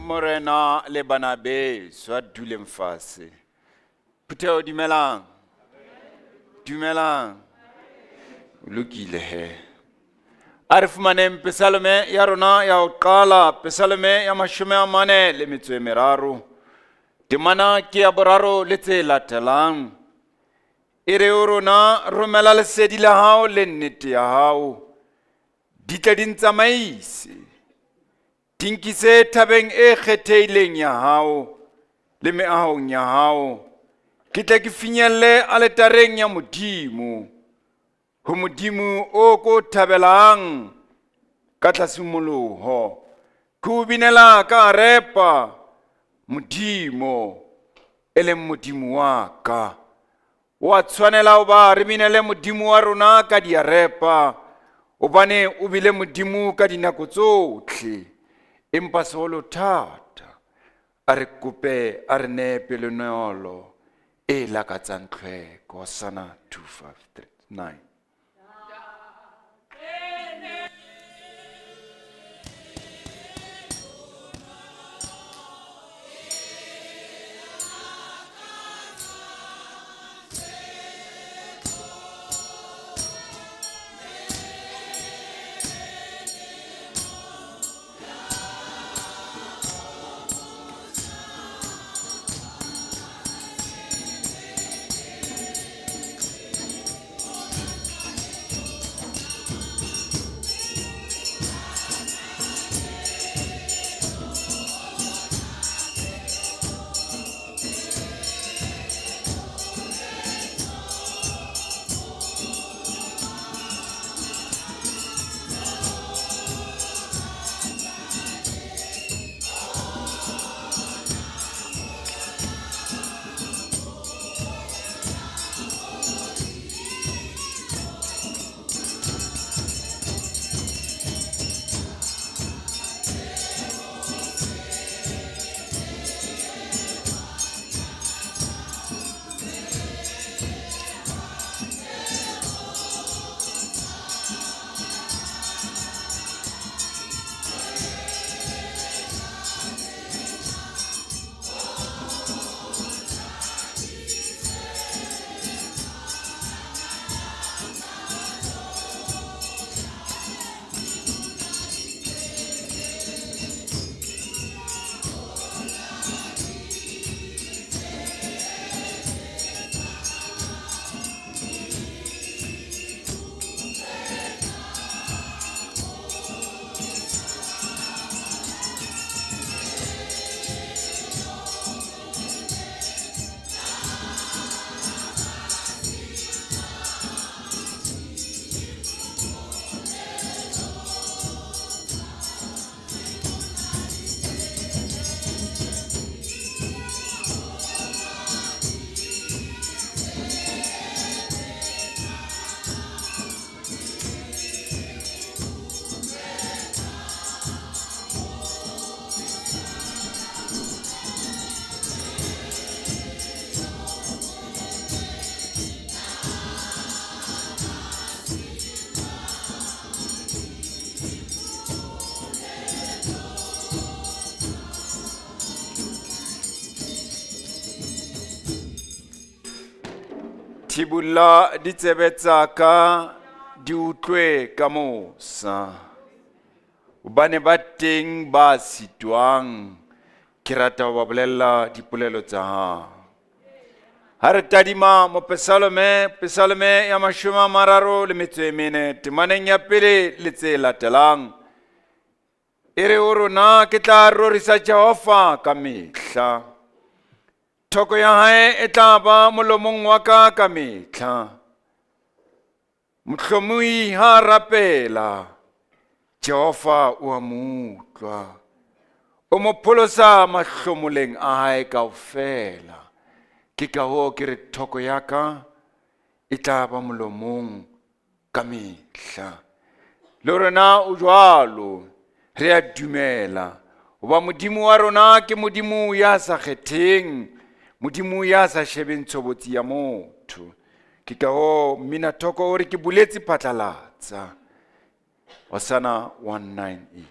Morena le bana beso a duleng fase. Phutheho dumelang. Dumelang. O lokile he. A re fumaneng pesalome ya rona ya ho qala, pesalome ya 43. Temana ke ya boraro le tse latelang. E re o rona romela lesedi la hao le nnete ya hao. Di tle di ntsamaise. Di nkise thabeng e kgethehileng ya hao le meahong ya hao. Ke tle ke finyelle aletareng ya Modimo. Ho Modimo o ko thabelang ka tlhasimoloho. Ke o binela ka arepa Modimo e leng Modimo wa ka. O a tshwanela hoba re binele Modimo wa rona ka diarepa, hobane o bile Modimo ka dinako tsohle. Empa seholo thata, a re kope a re nee pelonolo e lakatsang tlhweko. Hosana 259. Thibolla ditsebe tsa ka di utlwe ka mosa. Hobane ba teng ba sitwang, ke rata ho ba bolella dipolelo tsa hao. Ha re tadima mopesalome, pesalome ya 34, temaneng ya pele le tse latelang. E re ho rona ke tla rorisa Jehova ka mehla. Thoko ya hae e tla ba molomong wa ka ka mehla. Mohlomohi ha a rapela, Jehova o a mo utlwa. O mo pholosa mahlomoleng a hae kaofela. Ke ka hoo ke re thoko ya ka e tla ba molomong ka mehla. Le rona o jwalo, re a dumela hoba Modimo wa rona ke Modimo ya sa kgetheng, Modimo ya sa shebeng tshobotsi ya motho. Ke ka hoo mmina thoko o re ke boletse phatlalatsa. Hosana 198.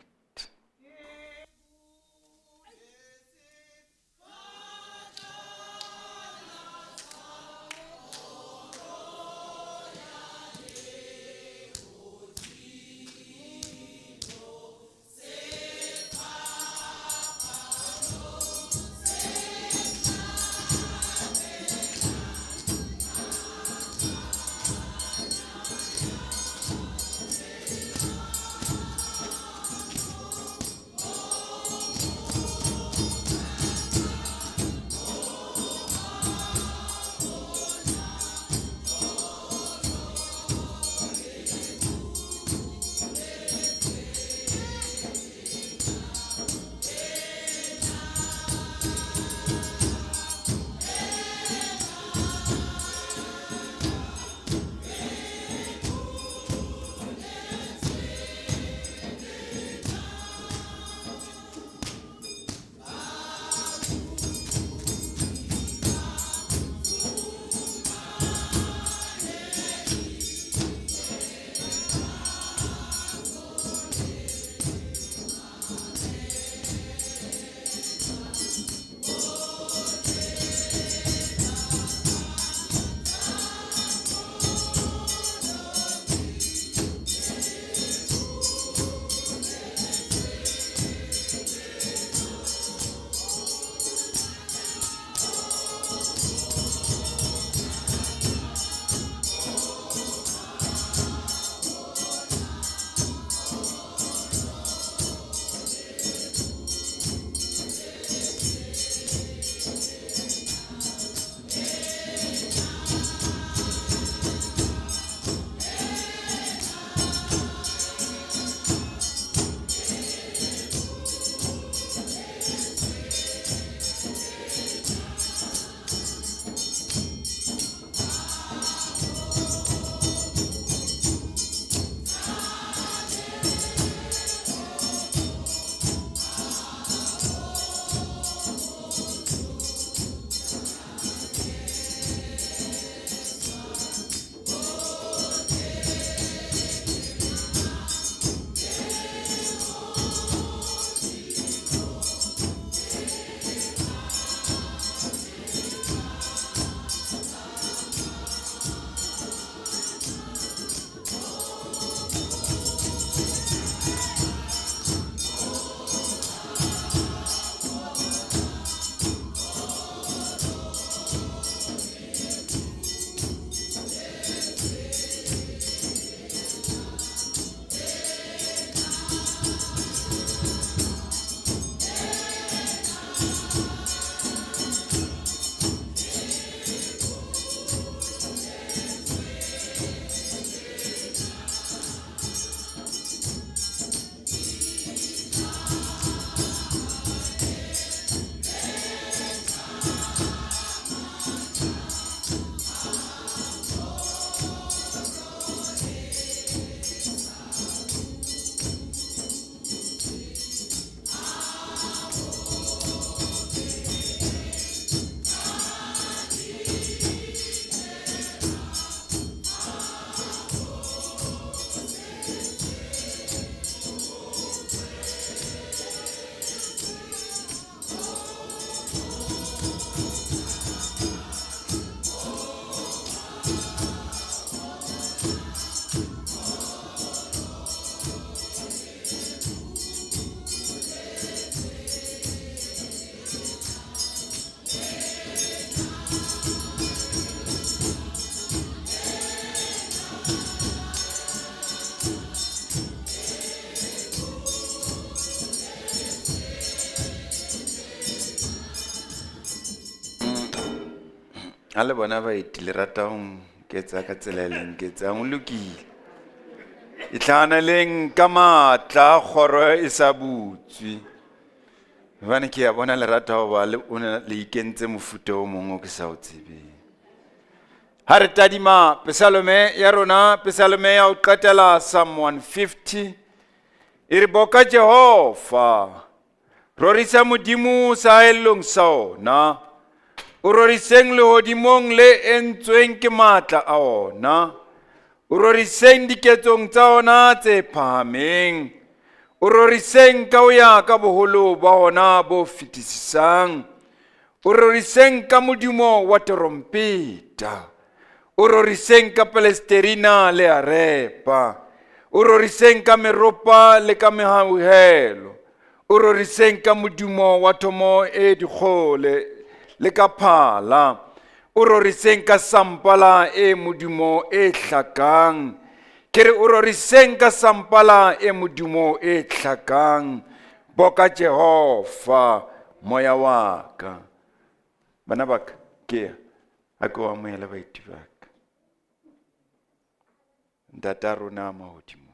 Ha le bona baeti le rata ho nketsa ka tsela e le nketsang, ho lokile. Itlhahaneleng ka matla kgoro e sa butswe. Hobane ke a bona le rata hoba le o ne le ikentse mofuta o mong o ke sa o tsebeng. Ha re tadima pesalome ya rona, pesalome ya ho qetela Psalm 150, e re boka Jehova, rorisa Modimo saellong sa ona, o roriseng lehodimong le entsweng ke matla a ona, o roriseng diketsong tsa ona tse phahameng, o roriseng ka ho ya ka boholo ba ona bo fetisisang, o roriseng ka modumo wa terompeta, o roriseng ka pelesterina le arepa, o roriseng ka meropa le ka mehauhelo, o roriseng ka modumo wa thomo e dikgole le ka phala, o roriseng ka sampala e modumo e hlakang. Ke re o roriseng ka sampala e modumo e hlakang. Boka Jehova, moya wa ka. Bana ba ka, ke ya. A ke o amohele baeti ba ka. Ntata rona mahodimong.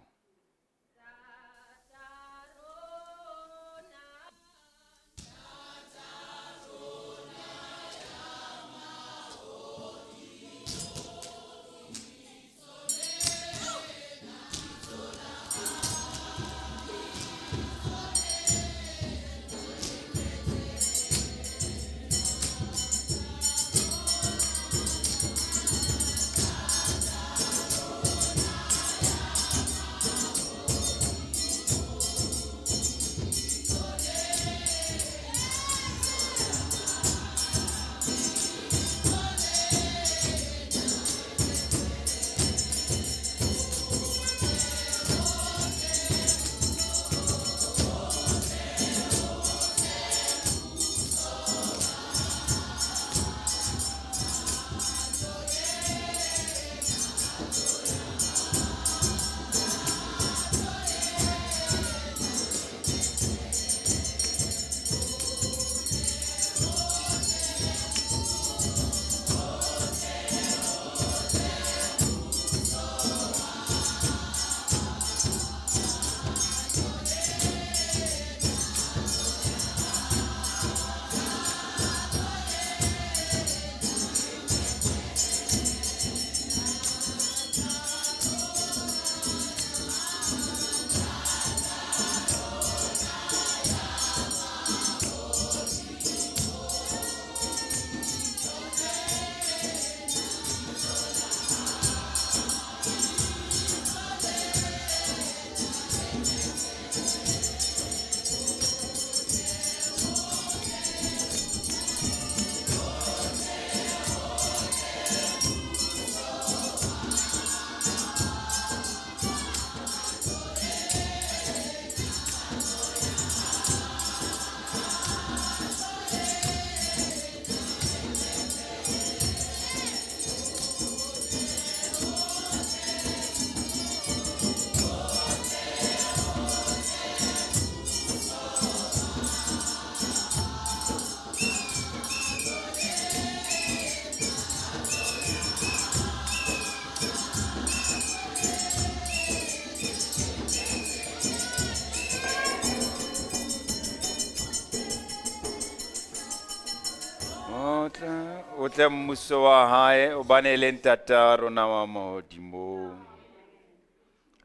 O tle mmuso wa hae hobane e le ntata rona wa mahodimong.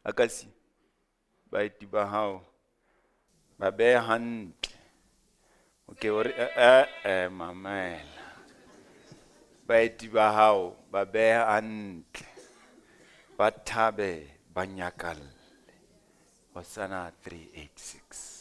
Akasi, baeti ba hao ba behe hantle. Okay, o re eh mamela. Baeti ba hao ba behe hantle. Ba thabe, ba nyakalle. Hosanna 386.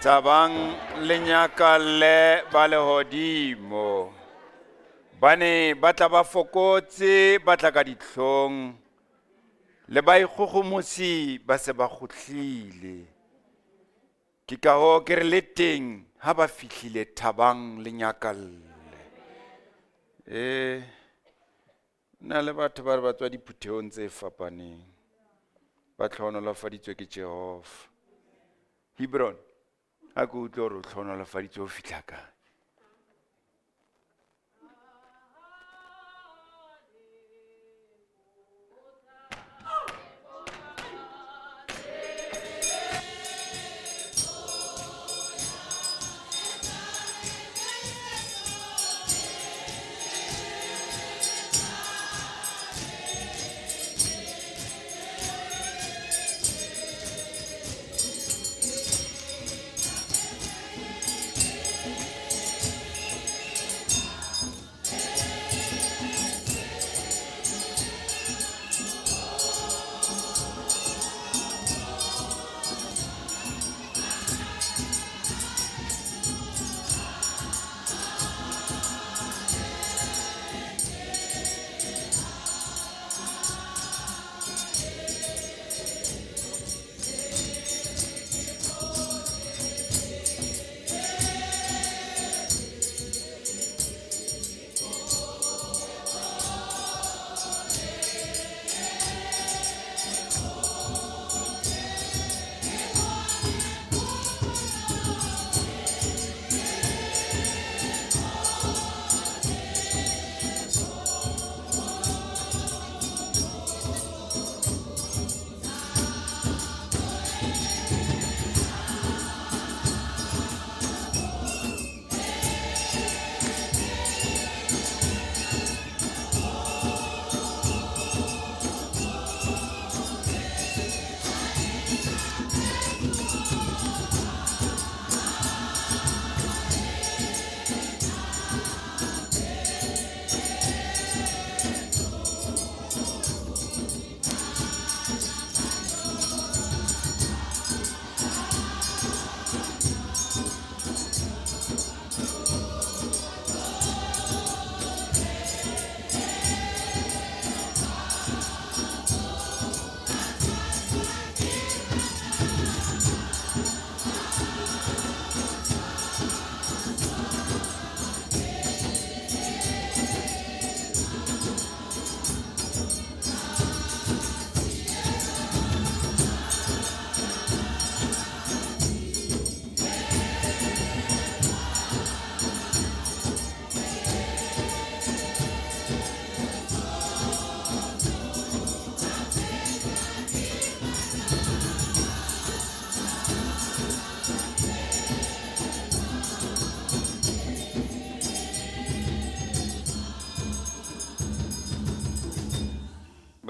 Thabang le nyakalle ba lehodimo. Bane ba tla ba fokotse ba tla ka dihlong le baikgogomosi ba se ba kgutlile. Ke ka hoo ke re le teng ha ba fihlile thabang le nyakalle. Na le batho ba re ba tswa diphuthehong tse fapaneng. Ba hlohonolofaditswe ke Jehova. Hebron, a ke utlwe hore o hlohonolofaditswe ho fihla kae.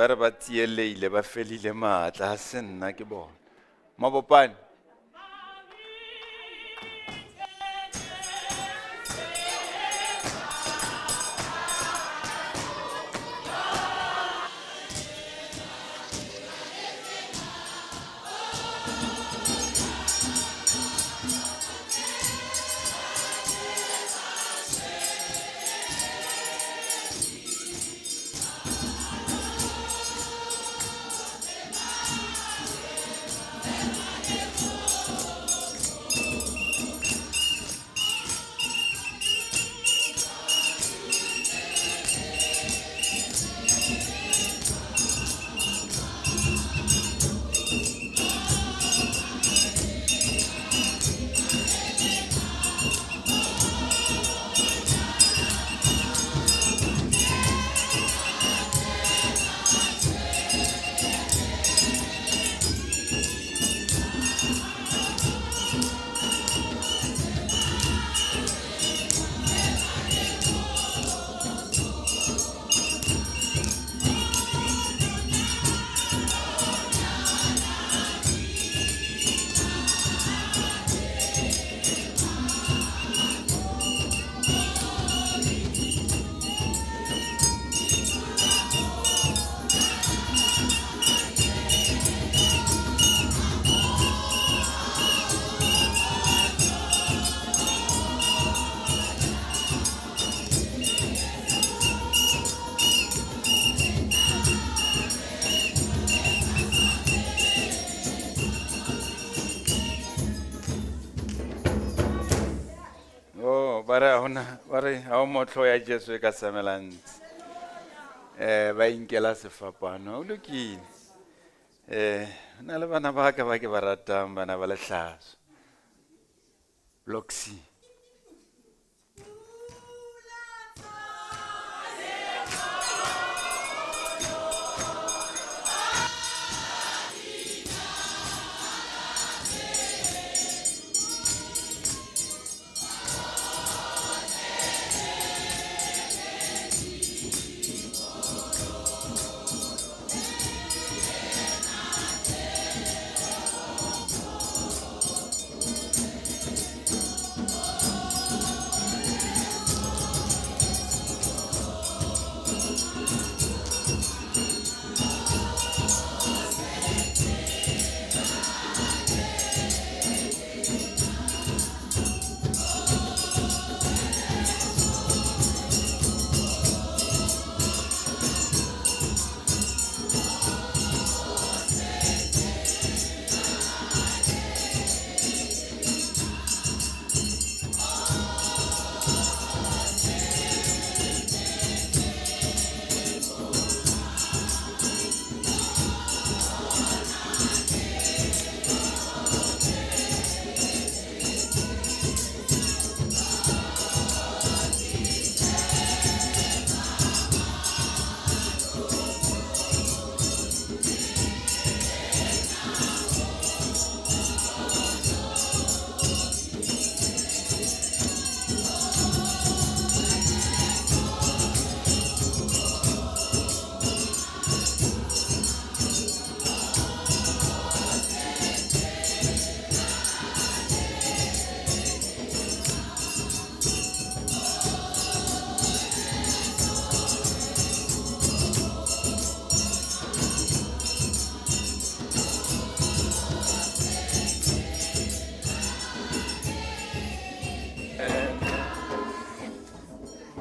Ba re ba tsieleile ba felile maatla ha se nna ke bona. Mabopane. Hona ba re ha o motlho ya Jesu e ka samelang ntsi. Ba inkela sefapano, o lokile. Na le bana ba ka ba ke ba ratang, bana ba lehlaso. Block C.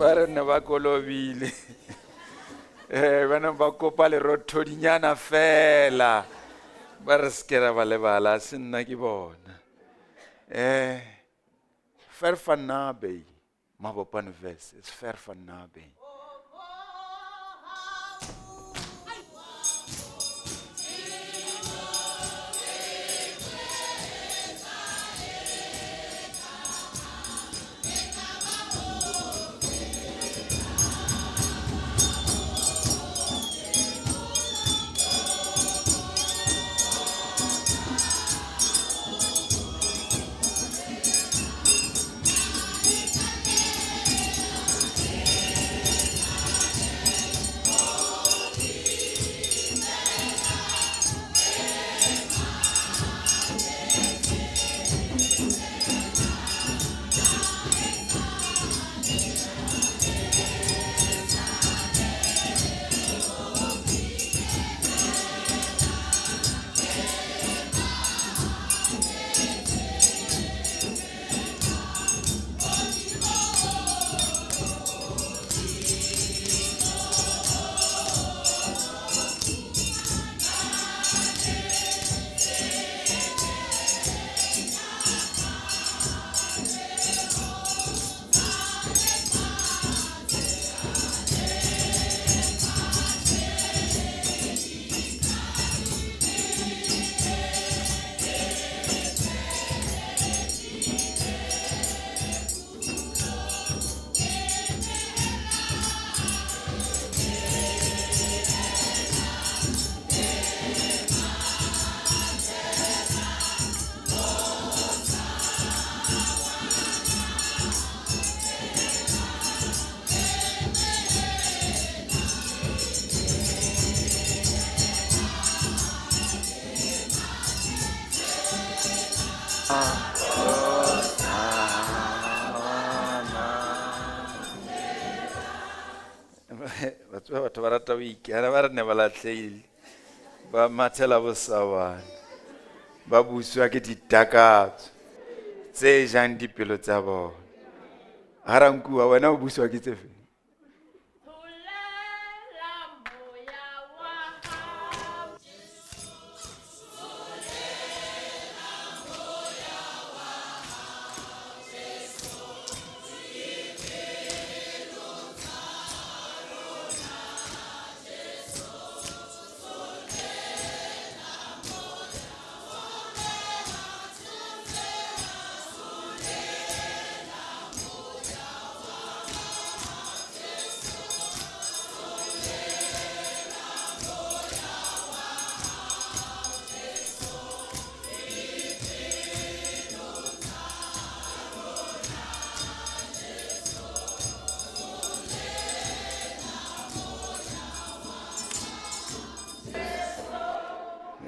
Ba re ne ba kolobile. Ba ne ba kopa lerothodinyana fela. Ba re se ke ra ba lebala, se nna ke bona. Ver van naby, Mabopane Wes, is ver van naby. Batho ba rata ho ikela, ba re ne ba lahlehile, ba mathela bosawana, ba buswa ke ditakatso tse jang dipelo tsa bona. Ha Rankuwa, wena o buswa ke tse feng?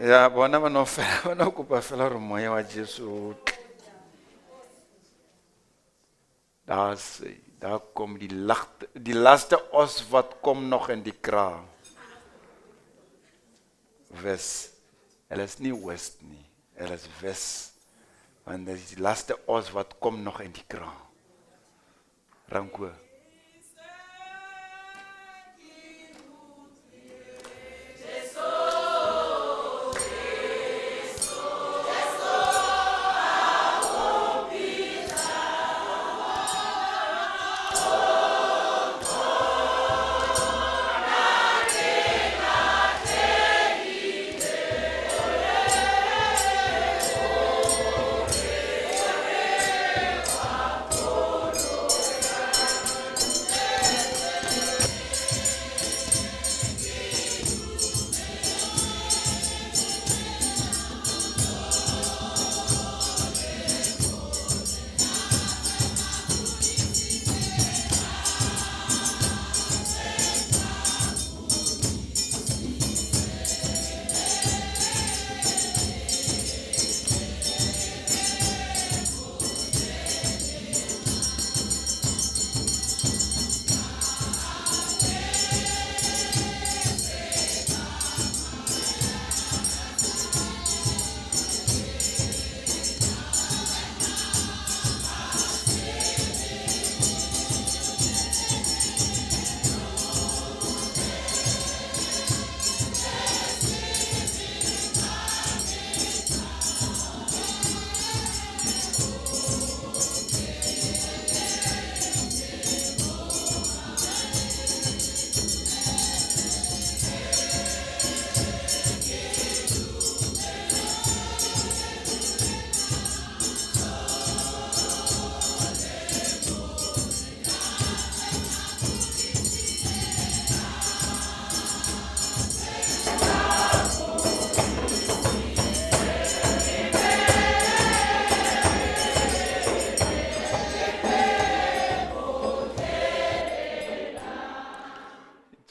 Ya bona ba no fela ba no kopa fela hore moya wa Jesu o tle. Daar sê, daar kom die ligte, die laaste os wat kom nog in die kraal. Wes. Hulle is nie west nie, hulle is wes. Want dit is die laaste os wat kom nog in die kraal. Ranko.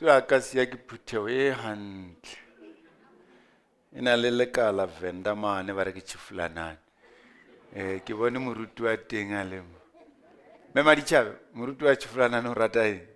Tswe a ka siya ke phuthego e hantle. E na le lekala Venda mane ba re ke Chifulanane. Ke bone moruti wa teng a le mo. Mme Maditjhaba, moruti wa Chifulanane o rata eng?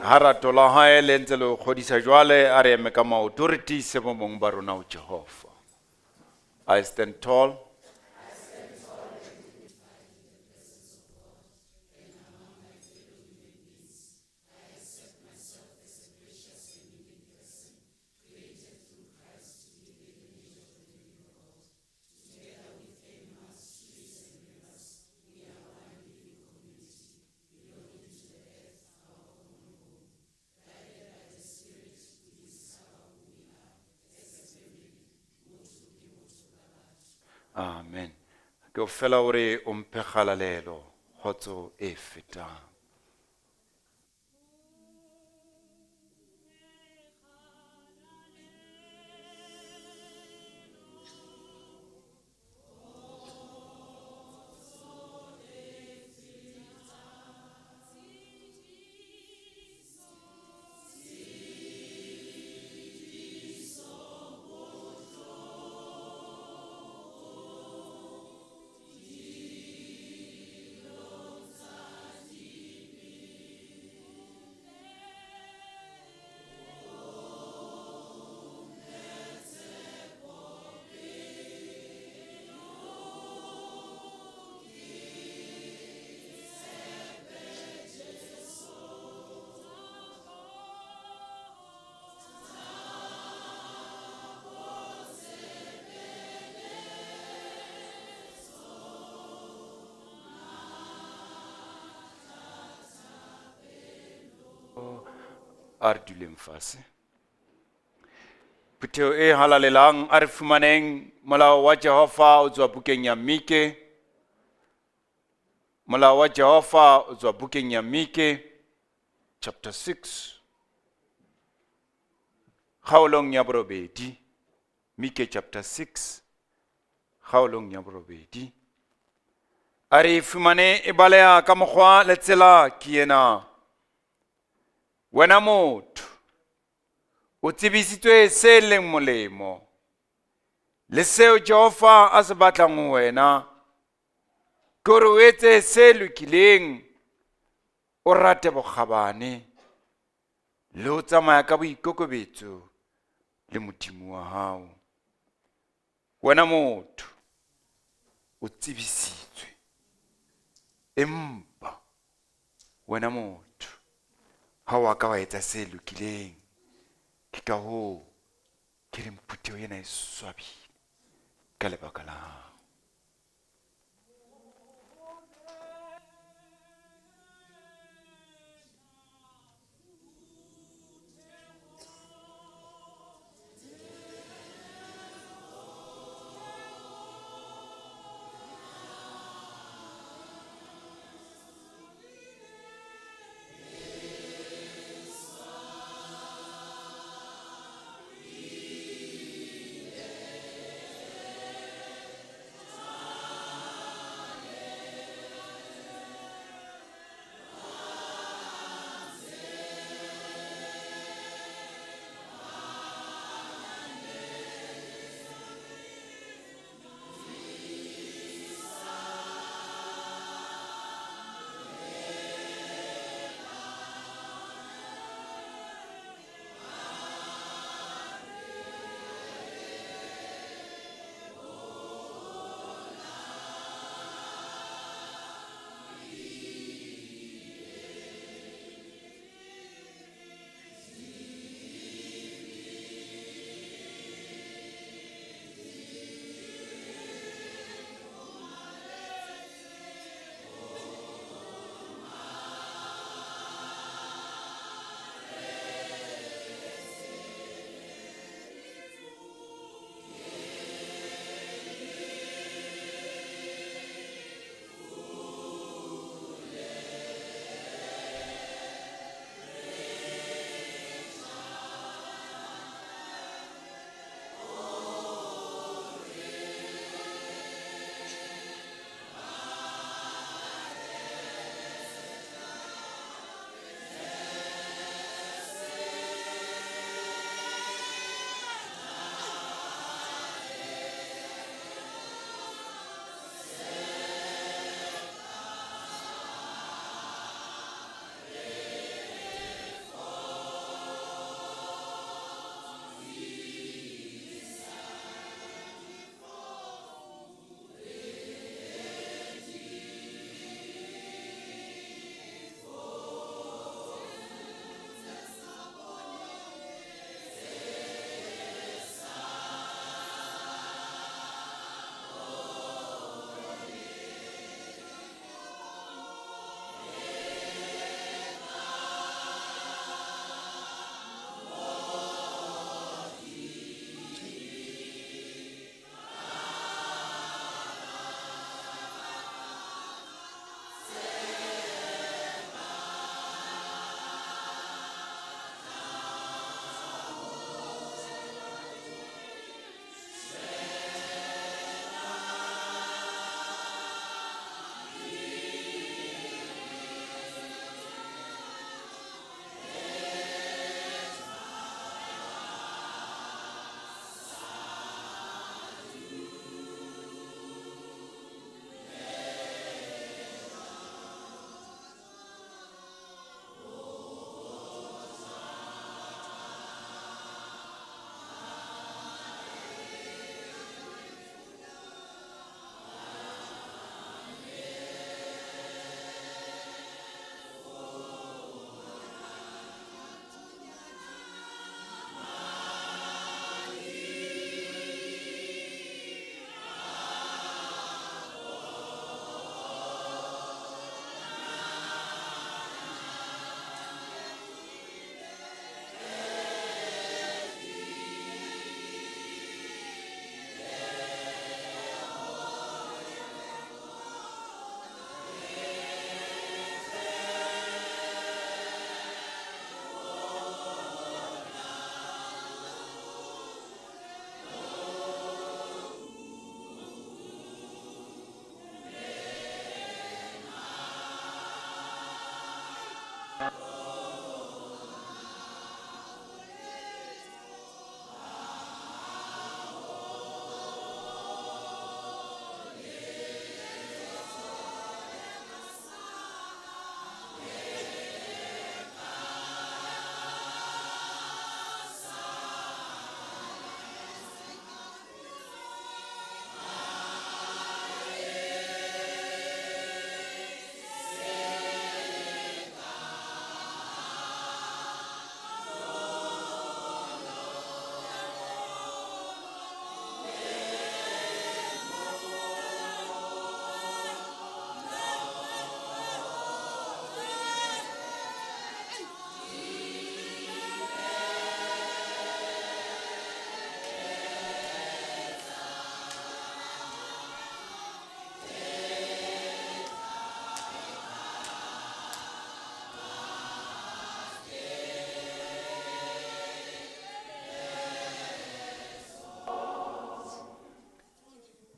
Ha rato la hae le ntse le o kgodisa jwale, a re eme ka maoto re tiise bo mong ba rona ho Jehova. I stand tall. Amen. Ke o fela hore o mphe kgalalelo, kgotso e fetang. A re duleng fase. Phutheho e halalelang, a re fumaneng molao wa Jehova o tswa bukeng ya Mike. Molao wa Jehova o tswa bukeng ya Mike chapter 6 kgaolong ya borobedi. Mike chapter 6 kgaolong ya borobedi. A re e fumane e baleha ka mokgwa le tsela ke ena. Wena motho, o tsebisitswe se leng molemo le seo Jehova a se batlang ho wena, ke hore o etse se lokileng, o rate bokgabane le ho tsamaya ka boikokobetso le Modimo wa hao. Wena motho, o tsebisitswe, empa wena motho, ha wa ka wa etsa se lokileng. Ke ka hoo ke reng phutheho ena e swabile ka lebaka la hao.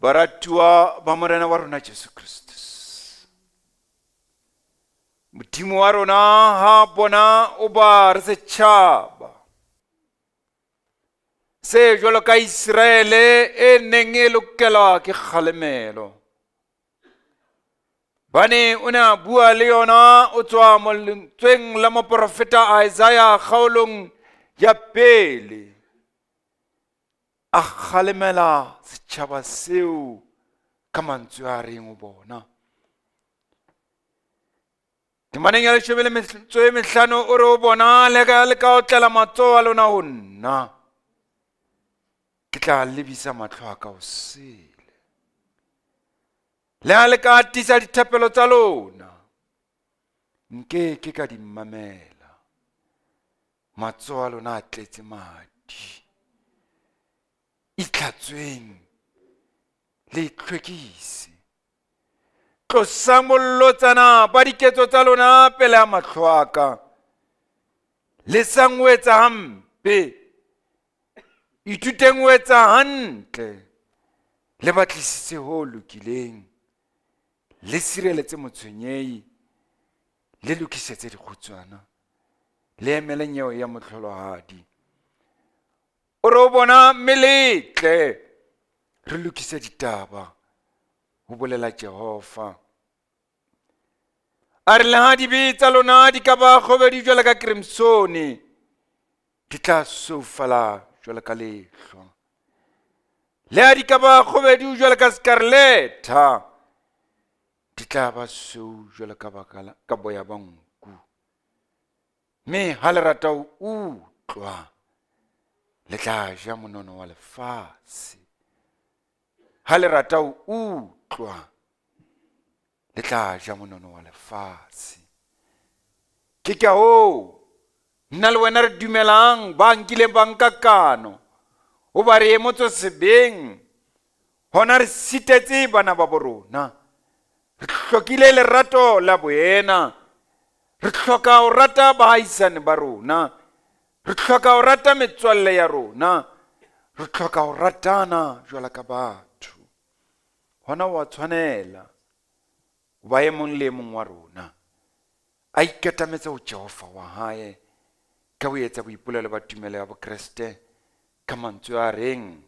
Baratuwa ba Morena wa rona Jesu Kristus. Modimo wa rona ha bona o ba re setjhaba se jwalo ka Iseraele e neng e lokelwa ke kgalemelo. Bane o ne a bua le yona o tswa mo lentsweng la moporofeta Isaiah kgaolong ya pele. A kgalemela setjhaba seo ka mantswe a reng o bona. Temaneng ya leshome le metso e mehlano o re o bona le ka le ka otlela matsoho a lona ho nna. Ke tla lebisa mahlo a ka o sele. Le ha le ka atisa dithapelo tsa lona, nke ke ka di mamela. Matsoho a lona a tletse madi. Itlhatsweng le itlhwekise. Tlosang bolotsana ba diketso tsa lona pele a mahlo a ka. Lesang ho etsa hampe. Ithuteng ho etsa hantle. Le batlisise ho lokileng. Le sireletse motshwenyehi. Le lokisetse dikgutswana. Le emele nyewe ya mohlolohadi. O re o bona mme le tle re lokise ditaba, ho bolela Jehova. A re le ha dibe tsa lona di ka ba kgobedi jwalo ka crimsone, di tla soufala jwalo ka lehlwa. Le ha di ka ba kgobedi jwalo ka scarletta, di tla ba sweu jwalo ka baka ka boya ba nku. Mme ha le rata ho utlwa, le tla ja monono wa lefatshe. Ha le rata ho utlwa, le tla ja monono wa lefatshe. Ke ka hoo nna le wena re dumelang ba nkileng ba nka kano hoba re emotse sebeng, hona re sitetse bana ba bo rona. Re hlokile lerato la boena. Re hloka ho rata baahisane ba rona. Re hloka ho rata metswalle ya rona. Re hloka ho ratana jwalo ka batho. Hona wa tshwanela ho ba e mong le e mong wa rona a ikatametse ho Jehova wa hae ka ho etsa boipolelo ba tumelo ya Bokreste ka mantswe a reng,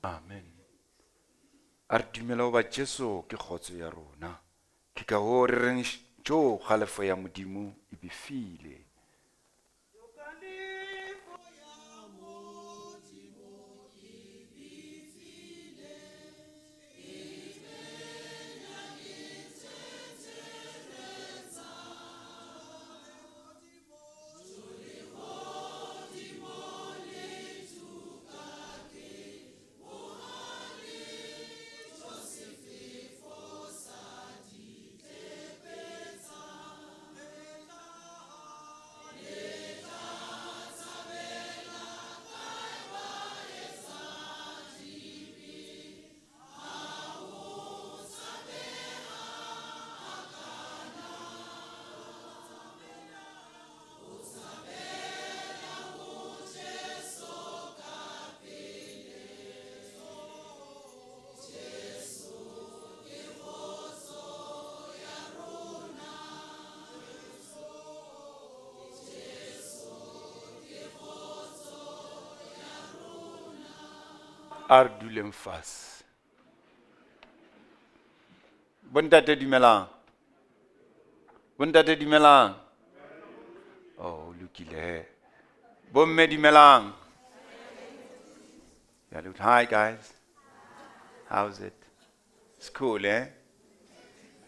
Amen. A re dumela hoba Jesu ke kgotso ya rona. Ke ka hoo re reng jo kgalefo ya Modimo e befile. A re duleng fase. Bontate dumelang. Bontate dumelang. Oh, lokile. Lokile he. Bomme dumelang. Ya le utlwa. Hi guys. How's it? It's cool, eh?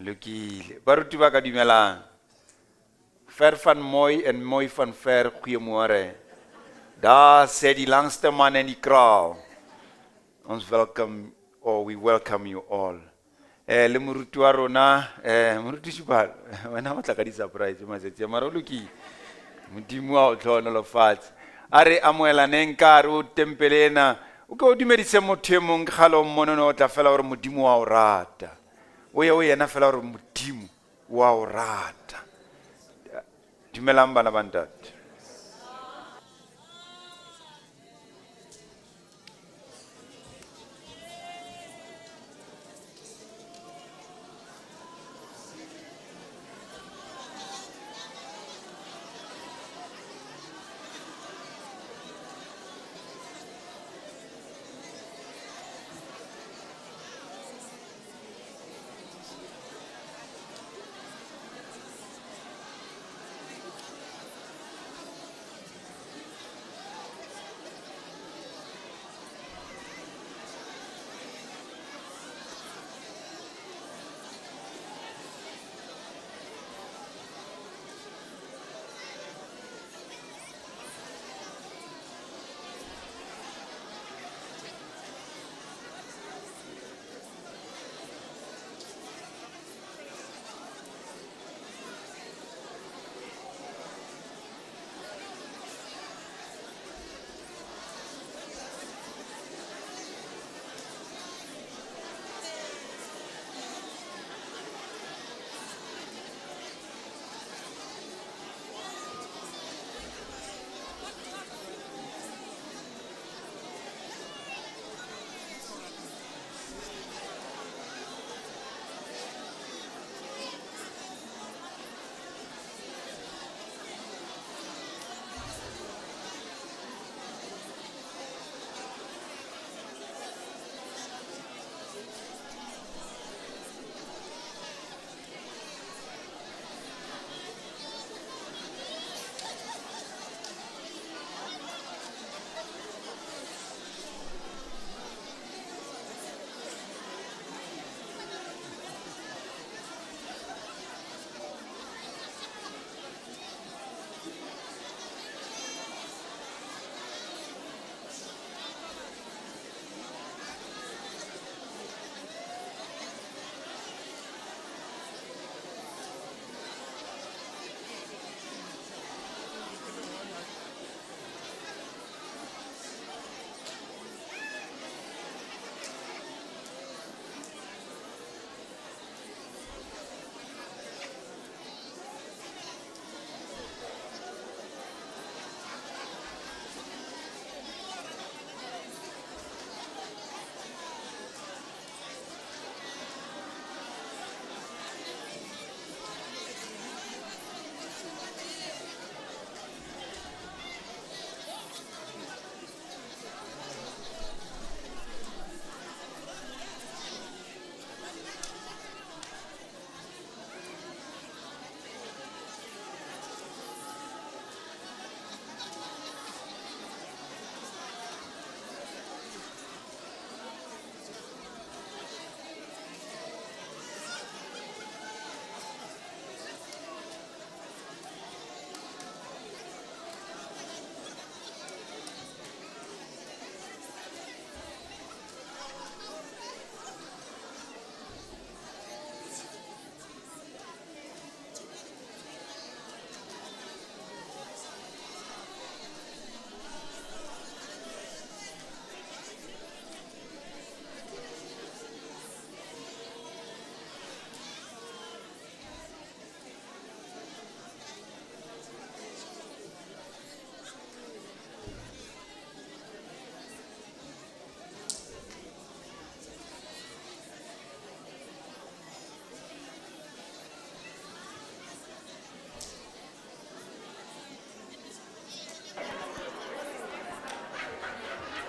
Lokile. Baruti ba ka dumelang. Ver van mooi en mooi van ver, goeiemôre. Daar sê die langste man in die kraal. Ons welcome or we welcome you all. Le moruti wa rona, moruti Shubalo, wena o tla ka di-surprise matsatsi a, mara o lokile. Modimo a o tlhohonolofatse. A re amohelaneng ka hare ho tempele ena. O ke o dumedise motho e mong, ke kgale o mmone, o tla fela hore Modimo wa o rata. O ye o yena fela hore Modimo wa o rata. Dumelang bana ba ntate.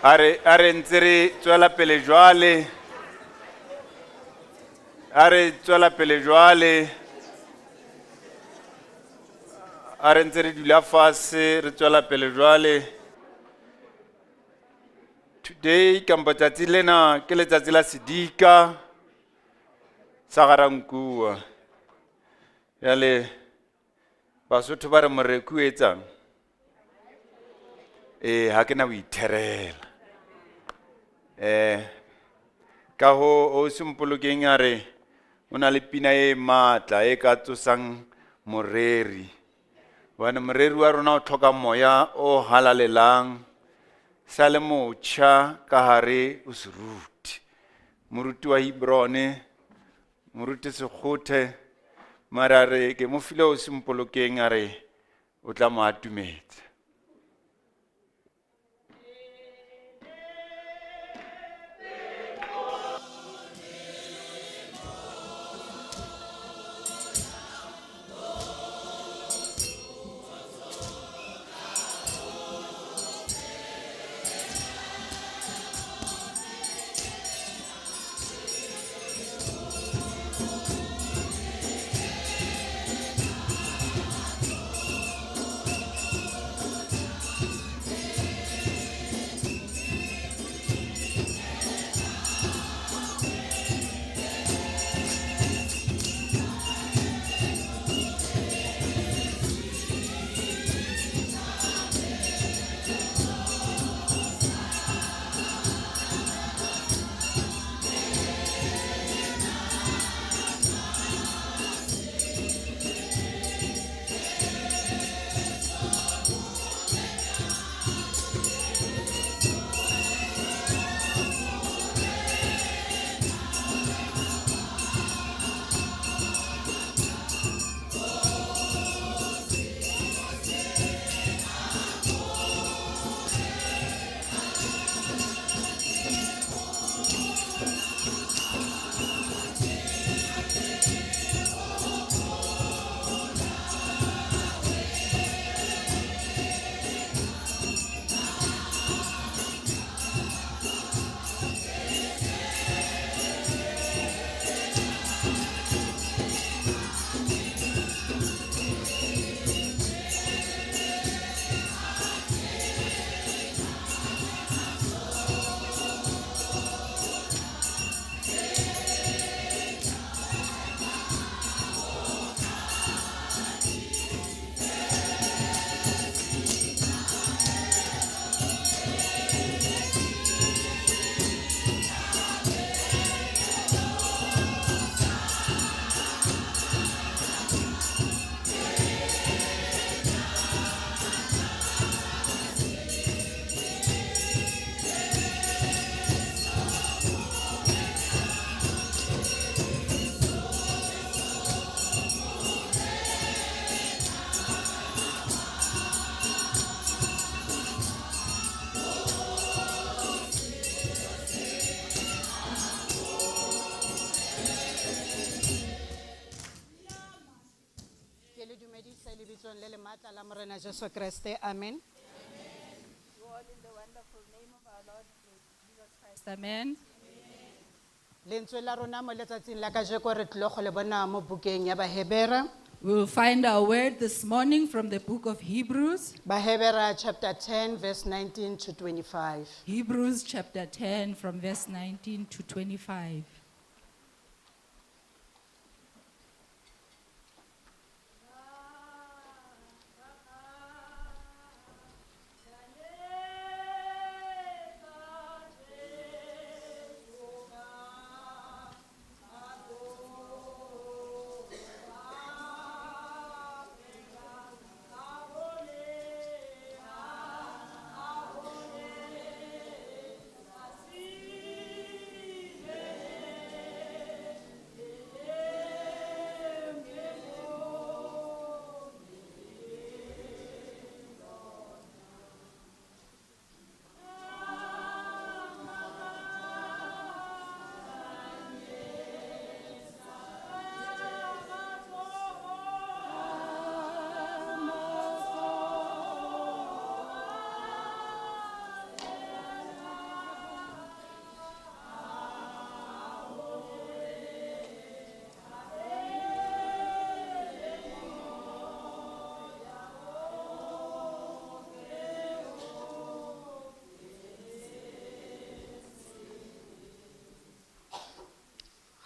A re ntse re tswela pele jwale. A re tswela pele jwale. A re ntse re dula fatshe re tswela pele jwale. Today kampo tsatsi lena ke letsatsi la sedika sa Garankuwa. Jwale Basotho ba re moreku o etsang? Eh, ha ke na ho itherela. Eh, ka ho o Sempolokeng a re o na le pina e matla e ka tsosang moreri. Hobane moreri wa rona o tlhoka moya o halalelang sa le motjha ka hare o seruti. Moruti wa Hebrone, moruti Sekgothe, mara a re ke mo file o Sempolokeng a re o tla mo atumetsa. Ke le dumedisa lebitsong le le matla la Morena Jesu Kreste. Amen. You all in the wonderful name of our Lord Jesus Christ. Amen. Lentswe la rona mo letsatsing la kajeko re tlile go le bona mo bukeng ya Bahebera. We will find our word this morning from the book of Hebrews, Bahebera chapter 10 verse 19 to 25. Hebrews chapter 10 from verse 19 to 25.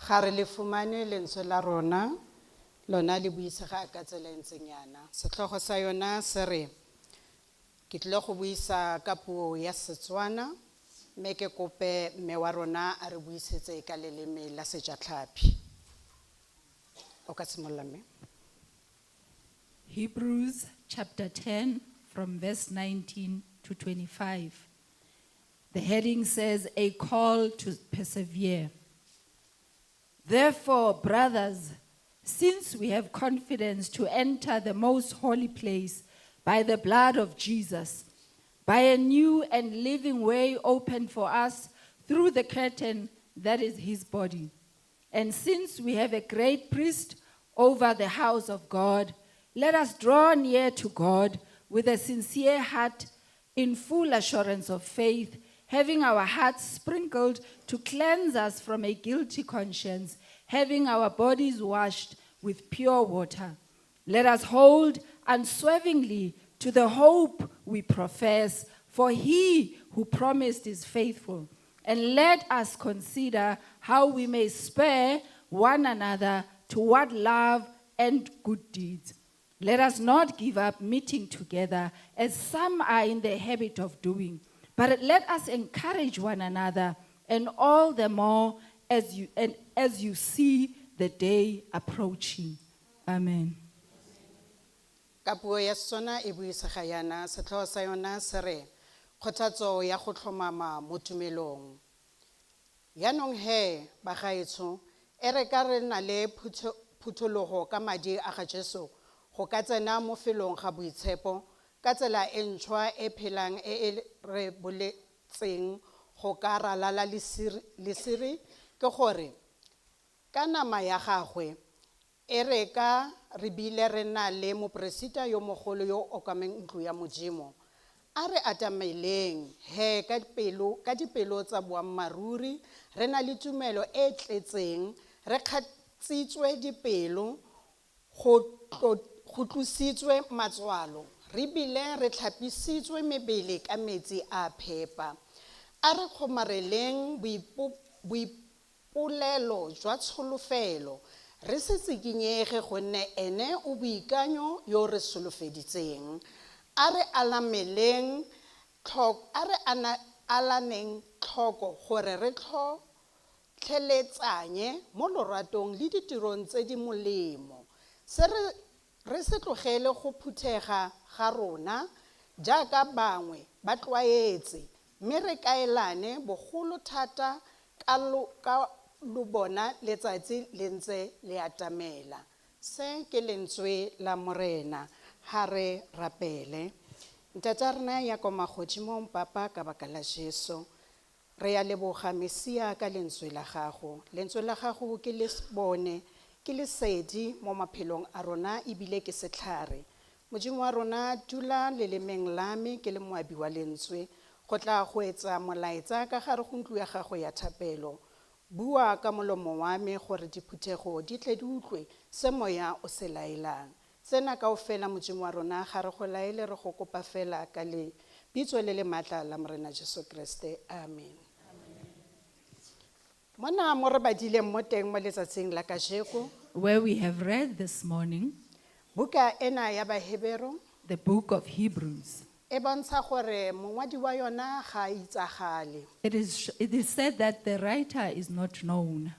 Ga re le fumane lentswe la rona, lona le buisega ka tsela e ntseng yana. Setlhogo sa yona se re, ke tlile go buisa ka puo ya Setswana, mme ke kope mme wa rona a re buisetse ka leleme la Sejatlhapi. O ka simolola mme. Hebrews chapter 10, from verse 19 to 25. The heading says, A Call to Persevere. Therefore, brothers, since we have confidence to enter the most holy place by the blood of Jesus, by a new and living way opened for us through the curtain that is his body. And since we have a great priest over the house of God, let us draw near to God with a sincere heart in full assurance of faith, having our hearts sprinkled to cleanse us from a guilty conscience, having our bodies washed with pure water. Let us hold unswervingly to the hope we profess, for he who promised is faithful. And let us consider how we may spare one another toward love and good deeds. Let us not give up meeting together as some are in the habit of doing, but let us encourage one another, and all the more as you see the day approaching. Amen. Ka puo ya Setswana e buisega yana, setlhogo sa yona se re, kgothatso ya go tlhomama mo tumelong. Yaanong he, bagaetsho, e re ka re na le phuthologo ka madi a ga Jesu, go ka tsena mo felong ga boitshepo, ka tsela e ntšhwa e phelang e e re boletseng go ka ralala lesiri, ke gore, ka nama ya gagwe, e re ka re bile re na le moporesita yo mogolo yo o okameng ntlo ya Modimo. A re atameleng he ka dipelo tsa boammaaruri, re na le tumelo e tletseng, re kgatsitswe dipelo, go tlositswe matswalo, re bile re tlhapisitswe mebele ka metsi a phepa. A re kgomareleng boipolelo jwa tsholofelo, re se tsikinyege gonne ene o boikanyo yo re solofeditseng. A re alameleng a re alaneng tlhoko gore re tlhotlheletsanye mo loratong le ditirong tse di molemo. Se re se tlogele go phuthega ga rona jaaka bangwe ba tlwaetse, mme re kaelane bogolo thata ka lo bona letsatsi le ntse le atamela. Se ke lentswe la Morena, ha re rapele. Ntata rena ya ko magodimong, Papa, ka baka la Jesu, re ya leboga Mesia ka lentswe la gago. Lentswe la gago ke le bone, ke lesedi mo maphelong a rona ebile ke setlhare. Modimo wa rona, dula lelemeng la me ke le moabi wa lentswe, go tla go etsa molaetsa ka gare go ntlo ya gago ya thapelo. Bua ka molomo wa me gore diphuthego di tle di utlwe se moya o se laelang. Tsena kaofela Modimo wa rona, ga re go laele, re go kopa fela ka lebitso le le matla la Morena Jesu Kriste. Amen. Mona mo re badileng mo teng mo letsatsing la kajeko, Where we have read this morning, buka ena ya Bahebero, the book of Hebrews, e bontsha gore mongwadi wa yona ga a itsagale. It is said that the writer is not known.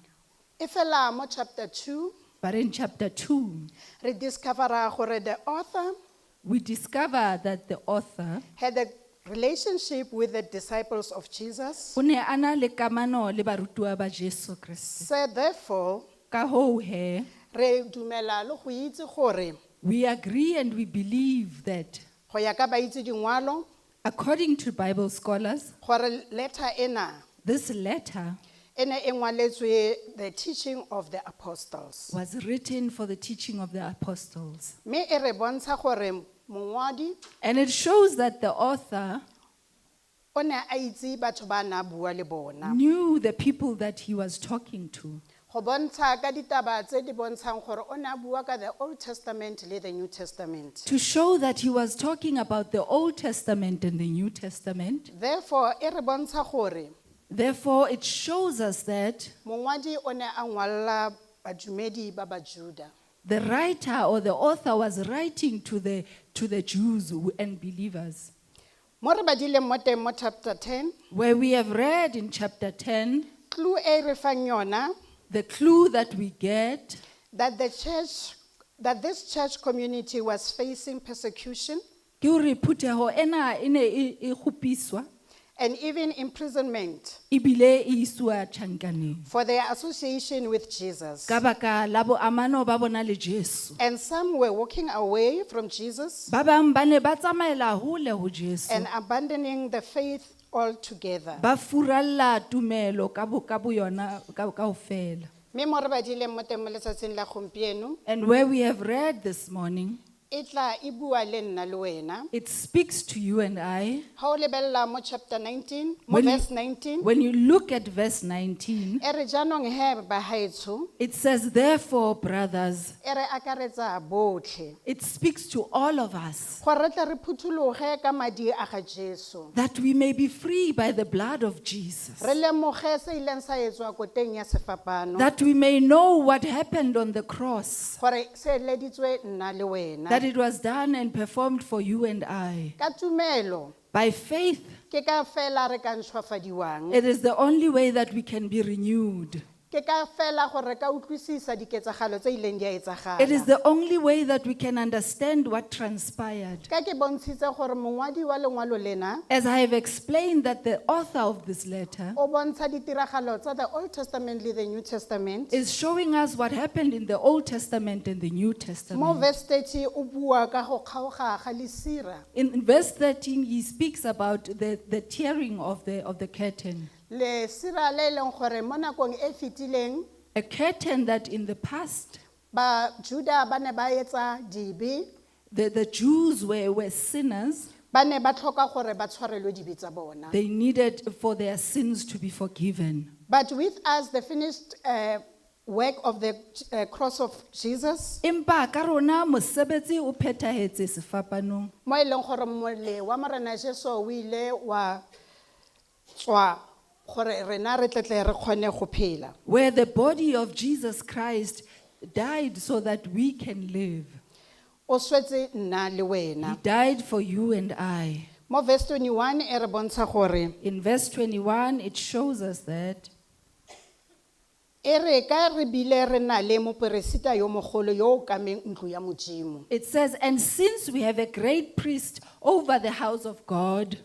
E fela mo chapter 2, But in chapter 2, re discovera gore the author we discover that the author had a relationship with the disciples of Jesus. o ne a na le kamano le barutwa ba Jesu Kriste. So therefore, Ka hoo he, re dumela le go itse gore we agree and we believe that, go ya ka baitse dingwalo, according to Bible scholars, gore letter ena this letter e ne e ngwaletswe the teaching of the apostles. was written for the teaching of the apostles. Mme e re bontsha gore mongwadi And it shows that the author o ne a itse batho ba na bua le bona. knew the people that he was talking to. Go bontsha ka ditaba tse di bontshang gore o ne a bua ka the Old Testament le the New Testament. To show that he was talking about the Old Testament and the New Testament. Therefore, e re bontsha gore Therefore, it shows us that mongwadi o ne a ngwalla badumedi ba Bajuda. the writer or the author was writing to the Jews and believers. Mo re badileng mo teng mo chapter 10, Where we have read in chapter 10, clue e re fang yona the clue that we get that this church community was facing persecution ke hore phutheho ena e ne e kgopiswa and even imprisonment ebile e iswa tjhankaneng for their association with Jesus. ka baka la boamano ba bona le Jesu. And some were walking away from Jesus Ba bang ba ne ba tsamaela hole ho Jesu. and abandoning the faith altogether. Ba furalla tumelo ka bo yona kaofela. Mme mo re badileng mo teng mo letsatsing la gompieno, And where we have read this morning, e tla e bua le nna le wena. it speaks to you and I. Ha o lebella mo chapter 19, mo verse 19, When you look at verse 19, e re jaanong he bahaetsho, it says, Therefore, brothers, e re akaretsa botlhe. it speaks to all of us Gore re tle re phuthologe ka madi a ga Jesu. that we may be free by the blood of Jesus, Re lemoge se ileng sa etswa koteng ya sefapano. that we may know what happened on the cross, Gore se eleditswe nna le wena. that it was done and performed for you and I. Ka tumelo, By faith, ke ka fela re ka ntšhwafadiwang. it is the only way that we can be renewed. Ke ka fela gore re ka utlwisisa diketsagalo tse ileng di a It is etsagala. the only way that we can understand what transpired. Ka ke bontshitse gore mongwadi wa lengwalo lena As I have explained, that the author of this letter o bontsha ditiragalo tsa the Old Testament le the New Testament. is showing us what happened in the Old Testament and the New Mo Testament. verse 30 o bua ka go kgaoga ga lesira. In verse 13, he speaks about the tearing of the curtain. Lesira le e leng gore mo nakong e fetileng A curtain that in the past, Bajuda ba ne ba etsa dibe, the Jews were sinners. ba ne ba tlhoka gore ba tshwarelwe dibe tsa bona. They needed for their sins to be forgiven. But with us, the finished work of the cross of Jesus, Empa ka rona mosebetsi o phethahetse sefapanong. mo e leng gore mmele wa Morena Jesu o ile wa tswa gore rena re tletle re kgone go phela. Where the body of Jesus Christ died so that we can live. O swetse nna le He wena. died for you and I. Mo verse 21 e re bontsha gore In verse 21, it shows us that e re ka re bile re na le moperesita yo mogolo yo o kameng ntlo ya Modimo. it says, And since we have a great priest over the house of God,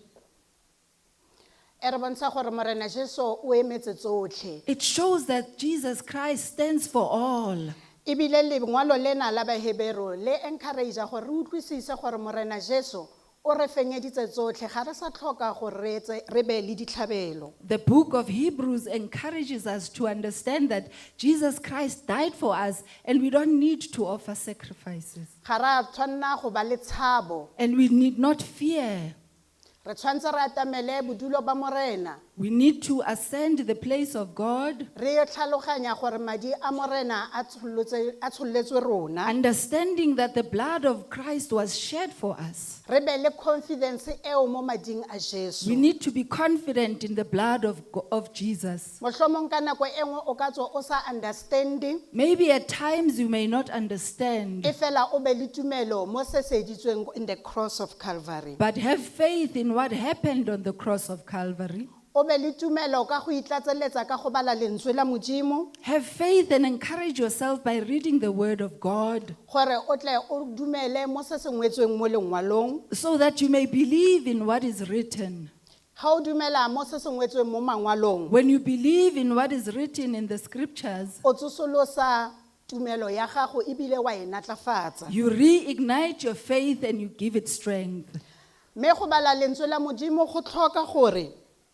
E re bontsha gore Morena Jesu o emetse tsotlhe. it shows that Jesus Christ stands for all. Ebile lengwalo lena la Bahebero le encourage gore re utlwisise gore Morena Jesu o re fenyeditse tsotlhe ga re sa tlhoka gore re etse re be le ditlhabelo. The book of Hebrews encourages us to understand that Jesus Christ died for us and we don't need to offer sacrifices. Ga re a tshwanna go ba le tshabo. And we need not fear. Re tshwanetse re atamele bodulo ba Morena. We need to ascend the place of God, Re tlhaloganya gore madi a Morena a tsholletswe rona. understanding that the blood of Christ was shed for us. Re be le confidence eo mo mading a Jesu. We need to be confident in the blood of Jesus. Mohlomong ka nako e nngwe o ka tswa o sa understande, Maybe at times you may not understand, e fela o be le tumelo mo se se editsweng in the cross of Calvary. but have faith in what happened on the cross of Calvary. O be le tumelo ka go itlatseletsa ka go bala lentswe la Modimo Have faith and encourage yourself by reading the word of God gore o tle o dumele mo se se ngwetsweng mo lengwalong. so that you may believe in what is written. Ha o dumela mo se se ngwetsweng mo mangwalong, When you believe in what is written in the scriptures, o tsosolosa tumelo ya gago ebile wa e natlafatsa. you reignite your faith and you give it strength. Mme go bala lentswe la Modimo go tlhoka gore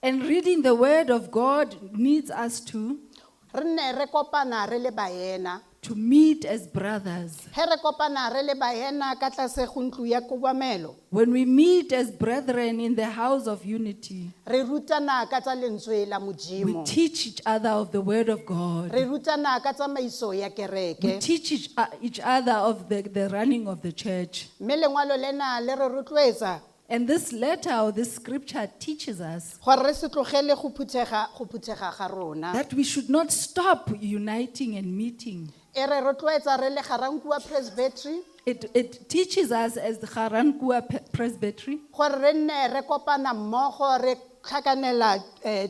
And reading the word of God needs us re nne re kopana re le baena. to meet as brothers. He re kopana re le baena ka tlase go ntlo ya kobamelo, When we meet as brethren in the house of unity, re rutana ka tsa lentswe la we Modimo. teach each other of the word of God. Re rutana ka tsamaiso ya We kereke. teach each other of the running of the church. Mme lengwalo lena le re rotloetsa. And this letter or this scripture teaches us gore re se tlogele go phuthega ga rona. That we should not stop uniting and meeting. E re rotloetsa re le Garankuwa Presbytery It teaches us as the Garankuwa Presbytery gore re nne re kopana mmogo re tlhakanela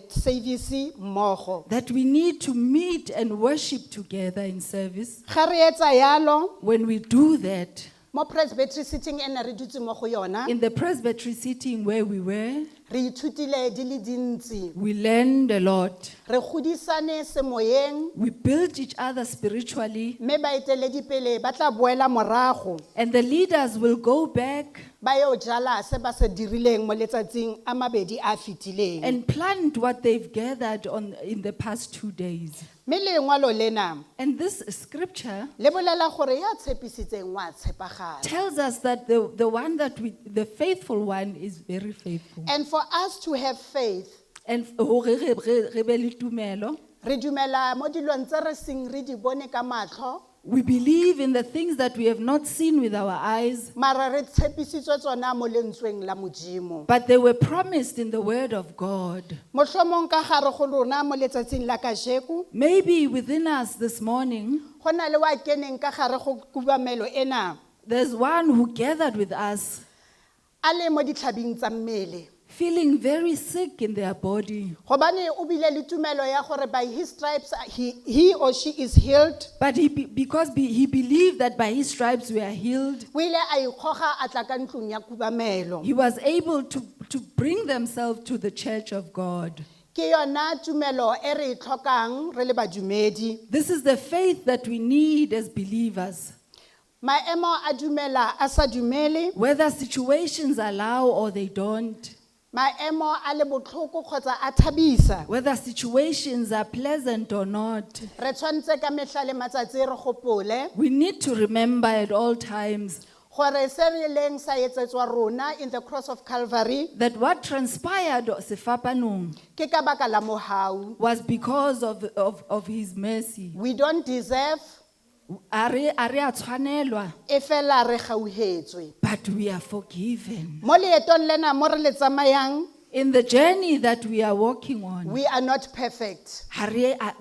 service mmogo. That we need to meet and worship together in service. Ga re etsa yalo When we do that, mo presbytery sitting e ne re dutse mo go yona, in the presbytery sitting where we were, re ithutile di le dintsi. We learned a lot. Re godisane semoyeng. We built each other spiritually, Mme baeteledipele ba tla boela morago and the leaders will go back ba yo jala se ba se dirileng mo letsatsing a mabedi a fetileng. And plant what they've gathered in the past 2 days. Mme lengwalo lena And this scripture le bolela gore ya tshepisitseng wa tshepagala. Tells us that the one that we, the faithful one is very faithful. And for us to have faith, And hore re be le tumelo, re dumela mo dilong tse re seng re di bone ka matlho, we believe in the things that we have not seen with our eyes, mara re tshepisitswe tsona mo lentsweng la Modimo. But they were promised in the word of God. Mohlomong ka gare go lona mo letsatsing la kajeko, Maybe within us this morning, go na le wa keneng ka gare go kubamelo ena there's one who gathered with us a le mo ditlhabing tsa mmele. Feeling very sick in their body. Gobane o bile le tumelo ya gore by his stripes he or she is healed. But because he believed that by his stripes we are healed, O ile a ikgoga a tla ka ntlong ya kubamelo. He was able to bring themselves to the church of God. Ke yona tumelo e re e tlhokang re le badumedi. This is the faith that we need as believers. Maemo a dumela a sa dumele, Whether situations allow or they don't, maemo a le botlhoko kgotsa a thabisa, whether situations are pleasant or not, re tshwanetse ka mehla le matsatsi re gopole we need to remember at all times gore se re leng sa etsetswa rona in the cross of Calvary that what transpired sefapanong ke ka baka la mohau. Was because of his mercy. We don't deserve, A re a tshwanelwa, e fela re gauhetswe. But we are forgiven. Mo leetong lena mo re le tsamayang, In the journey that we are walking on, we are not perfect,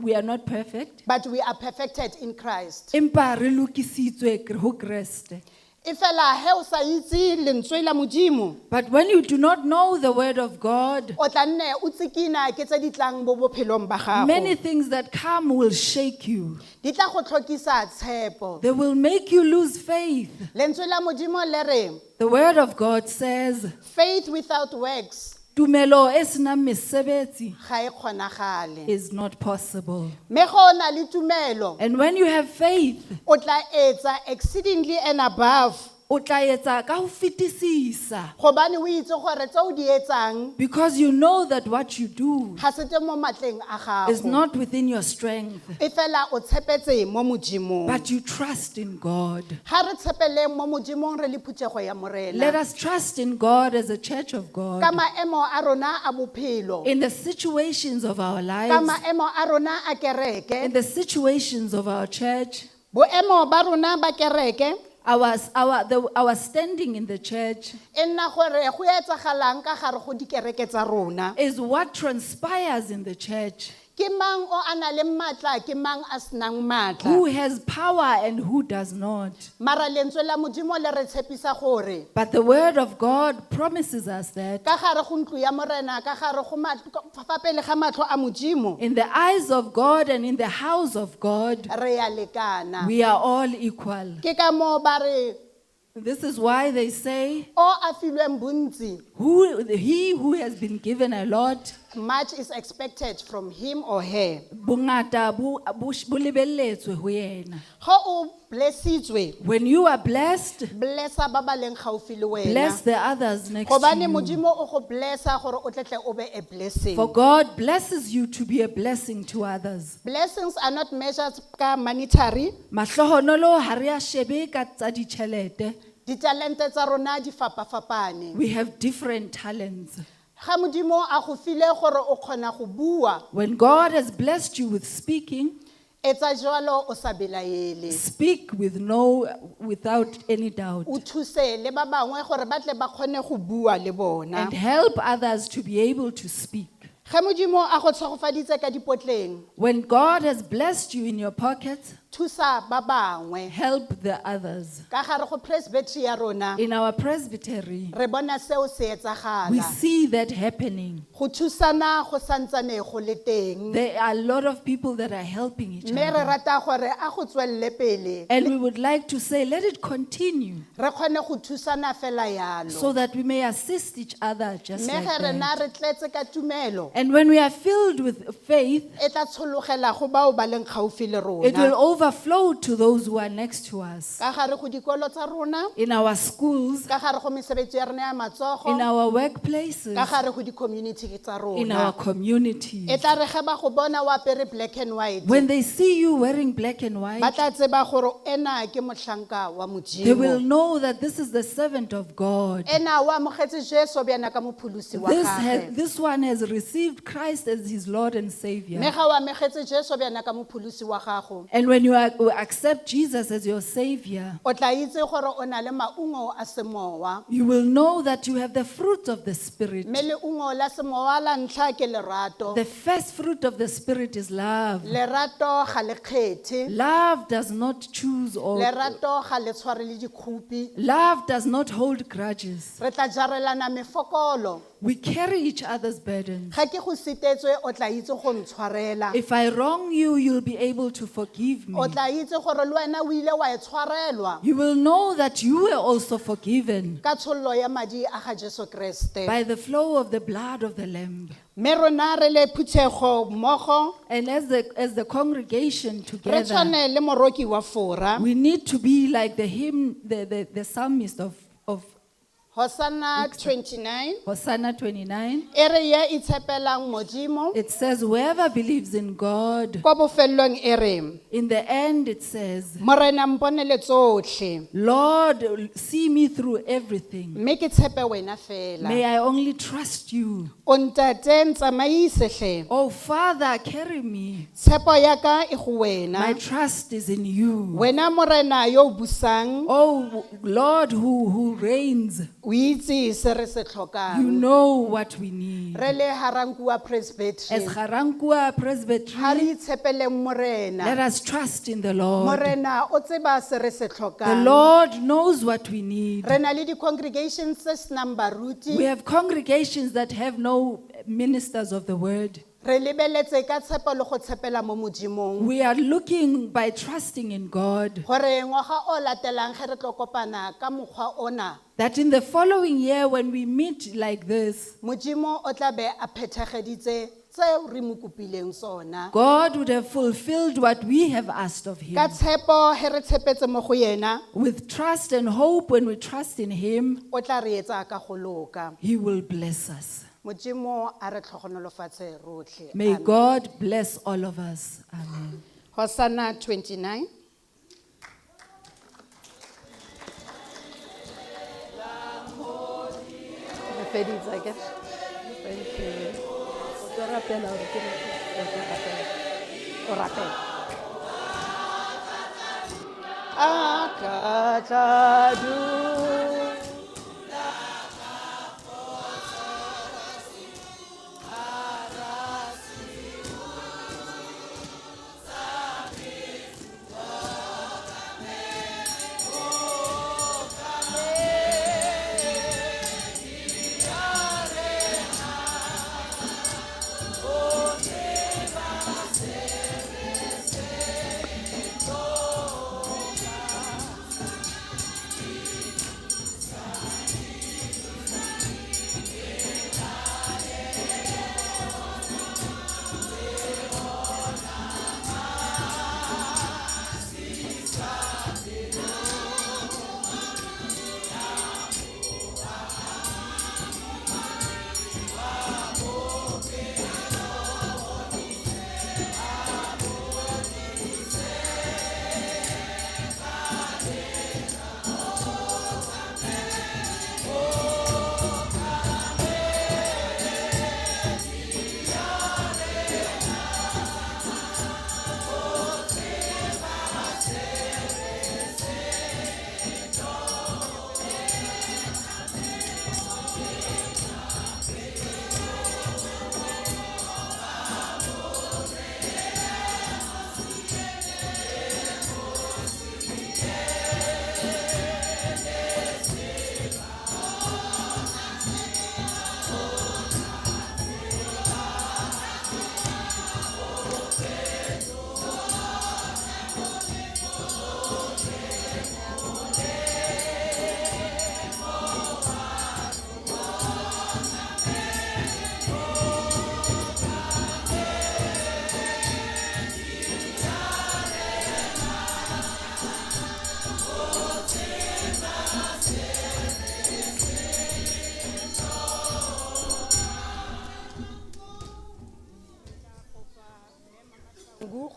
we are not perfect. But we are perfected in Christ. Empa re lokisitswe ho Kreste. E fela he o sa itse lentswe la Modimo, But when you do not know the word of God, o tla nne o tsikina ke tse di tlang mo bophelong ba many gago. Things that come will shake you. Di tla go tlhokisa tshepo. They will make you lose faith. Lentswe la Modimo le re, The word of God says, faith without works tumelo e senang mesebetsi ga e kgonagale. Is not possible. Mme go o na le tumelo, And when you have faith, o tla etsa exceedingly and above. O tla etsa ka ho fetisisa. Gobane o itse gore tse o di etsang Because you know that what you do ga se teng mo matleng a is gago. Not within your strength, E fela o tshepetse mo Modimong. But you trust in God. Ga re tshepeleng mo Modimong re le phuthego ya Let Morena. Us trust in God as a church of God. Ka maemo a rona a bophelo, In the situations of our ka lives, maemo a rona a kereke, in the situations of our church, boemo ba rona ba kereke our standing in the church e nna gore go etsagalang ka gare go dikereke tsa rona. Is what transpires in the church. Ke mang o a na le maatla, ke mang a senang maatla. Who has power and who does not. Mara lentswe la Modimo le re tshepisa gore But the word of God promises us that ka gare go ntlo ya Morena, ka gare go fa pele ga matlho a Modimo, in the eyes of God and in the house of God, re ya lekana. We are all equal. Ke ka moo ba re This is why they say, o a filweng bontsi, he who has been given a lot, much is expected from him or her. Bongata bo lebelletswe ho yena. Ga o blessitswe, When you are blessed, blessa ba ba leng gaufi le wena. Bless the others next to Gobane you. Modimo o go blessa gore o tletle o be a blessing. For God blesses you to be a blessing to others. Blessings are not measured ka monetary. Mahlohonolo ha re a shebe ka tsa ditjhelete. Ditalente tsa rona di fapafapane. We have different talents. Ga Modimo a go file gore o kgona go bua, When God has blessed you with speaking, Etsa jwalo o sa belaele. Speak with no, without any doubt. O thuse le ba bangwe gore ba tle ba kgone go bua le bona. And help others to be able to speak. Ge Modimo a go tshegofaditse ka dipotleng, When God has blessed you in your pocket, thusa ba bangwe. Help the others. Ka gare go presbytery ya rona, In our presbytery, re bona seo se we etsagala. See that happening. Go thusana go santsane go le teng. There are a lot of people that are helping each Mme re other. Rata gore a go tswelele pele. And we would like to say, let it continue Re kgone go thusana fela yalo. So that we may assist each other just Mme like ge rena that. Re tletse ka tumelo, And when we are filled with faith, e tla tshologela go bao ba leng gaufi le it will rona. Overflow to those who are next to us. Ka gare go dikolo tsa rona, In our schools, ka gare go mesebetsi ya rona ya in matsogo, our workplaces, ka gare go di-community tsa in our rona. Communities. E tla re ge ba go bona o apere black and white, When they see you wearing black and ba white, tla tseba gore ena ke mohlanka wa they will Modimo. Know that this is the servant of God. Ena o amogetse Jesu bjana ka mopholosi wa This, has, gagwe. this one has received Christ as his Lord and Savior. Mme ga o amogetse Jesu bjana ka mopholosi wa gago, And when you accept Jesus as your Savior, o tla itse gore o na le maungo a semowa. You will know that you have the fruit of the Spirit. Mme leungo la semowa la ntlha ke lerato. The first fruit of the Spirit is love. Lerato ga le kgethe. Love does not choose or Lerato ga le tshware le dikgopi. Love does not hold grudges. Re tla jarelana mefokolo. We carry each other's burdens. Ga ke go sitetswe o tla itse go ntshwarela. If I wrong you, you'll be able to forgive me. O tla itse gore le wena o ile wa e tshwarelwa You will know that you were also forgiven ka tshollo ya madi a ga Jesu Kreste. By the flow of the blood of the Lamb. Mme rona re le phuthego mmogo, And as the congregation re together, tshwane le moroki wa Fora. We need to be like the hymn, the psalmist of Hosanna 29 Hosanna 29. E re ye itshepelang Modimo. It says, "Whoever believes in God," Kwa bofelong e re, in the end it says, Morena mponele tsotlhe, "Lord, see me through everything. Mme ke tshepe wena fela. May I only trust you. O ntate ntsamaise hle. Oh, Father, carry me. Tshepo ya ka e go wena. My trust is in you. Wena Morena yo o busang, Oh, Lord who reigns, o itse se re se you tlhokang. Know what we need." Re le Garankuwa As Presbytery, Garankuwa ha Presbytery, re itshepeleng Morena. Let us trust in the Lord. Morena o tseba se re se The tlhokang. Lord knows what we need. Re na le di-congregations tse senang baruti. We have congregations that have no ministers of the word. Re lebeletse ka tshepo le go tshepela mo Modimong We are looking by trusting in God gore ngwaga o latelang ge re tlo kopana ka mokgwa ona, that in the following year, when we meet like this, Modimo o tla be a phethageditse tseo re mo kopileng sona. God would have fulfilled what we have asked of Him. Ka tshepo ge re tshepetse mo go yena, With trust and hope, when we trust in Him, o tla re etsa ka go loka. He will bless us. Modimo a re tlhogonolofatse rotlhe. May Amen. God bless all of us. Amen. Hosanna 29. Re feditse akere? Thank you. O tlo rapela hore ke o tlo rapela. O rapela. A ka tla dula.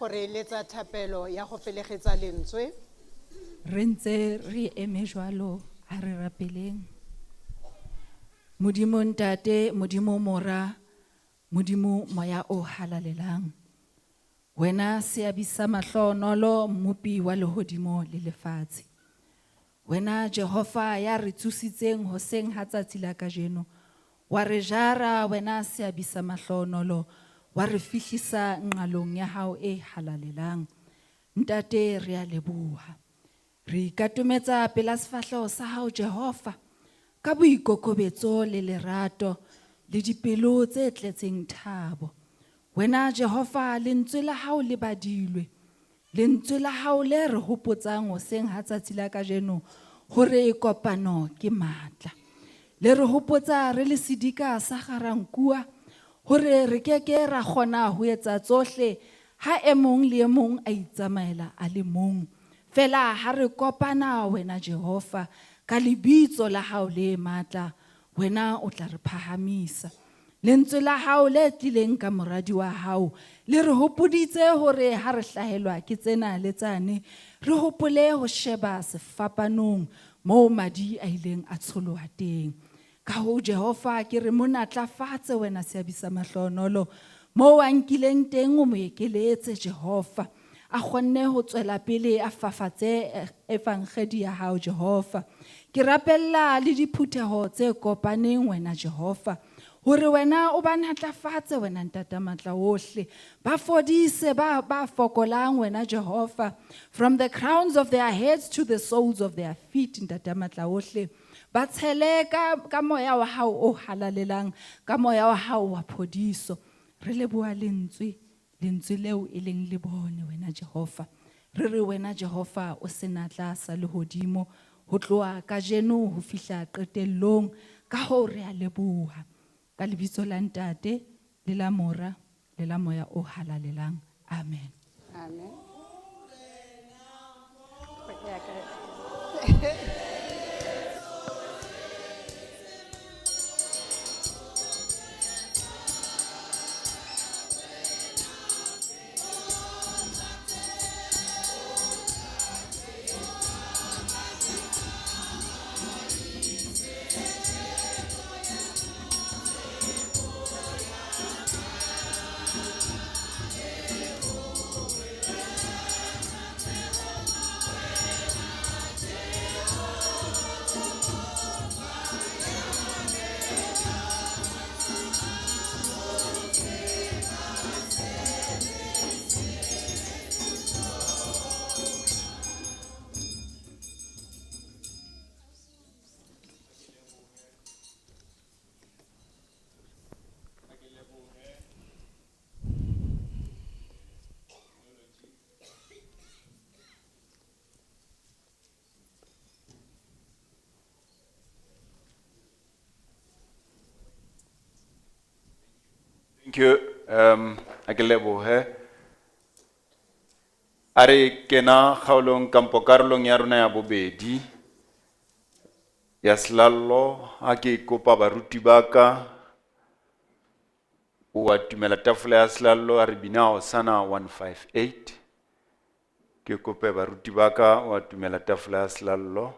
go re eletsa thapelo ya go felegetsa lentswe. Re ntse re eme jwalo, ha re rapeleng. Modimo Ntate, Modimo Mora, Modimo Moya o Halalelang. Wena seabi sa mahlohonolo, mmopi wa lehodimo le lefatshe. Wena Jehova ya re tsositseng hoseng ha tsatsi la kajeno. Wa re jara wena seabi sa mahlohonolo, wa re fihlisa nqalong ya hao e halalelang. Ntate, re a leboha. Re ikatometsa pela sefahleho sa hao Jehova ka boikokobetso le lerato le dipelo tse tletseng thabo. Wena Jehova, lentswe la hao le badilwe. Lentswe la hao le re hopotsang hoseng ha tsatsi la kajeno hore kopano ke matla. Le re hopotsa re le sedika sa Garankuwa hore re keke ra kgona ho etsa tsohle ha e mong le e mong a itsamaela a le mong. Fela ha re kopana wena Jehova ka lebitso la hao le matla, wena o tla re phahamisa. Lentswe la hao le tlileng ka moradi wa hao le re hopoditse hore ha re hlahelwa ke tsena le tsane, re hopole ho sheba sefapanong moo madi a ileng a tsholoha teng. Ka hoo Jehova ke re monatlafatse wena seabi sa mahlohonolo, moo a nkileng teng o mo ekeletse Jehova. A kgonne ho tswela pele a fafatse evangedi ya hao Jehova. Ke rapella le diphutheho tse kopaneng wena Jehova, hore wena o ba natlafatse wena Ntata matla ohle. Ba fodise ba fokolang wena Jehova, from the crowns of their heads to the soles of their feet Ntata matla ohle. Ba tshele ka moya wa hao o halalelang, ka moya wa hao wa phodiso. Re leboha lentswe, lentswe leo e leng le bone wena Jehova. Re re wena Jehova o senatla sa lehodimo ho tloha kajeno ho fihla qetellong. Ka hoo re a leboha. Ka lebitso la Ntate, le la Mora, le la Moya o Halalelang. Amen. Amen. Thank you. A ke lebohe. A re kena kgaolong kampo karolong ya rona ya bobedi ya selallo. Ha ke kopa baruti ba ka o atumela tafole ya selallo, a re bina Hosana 158. Ke kope baruti ba ka o atumela tafole ya selallo.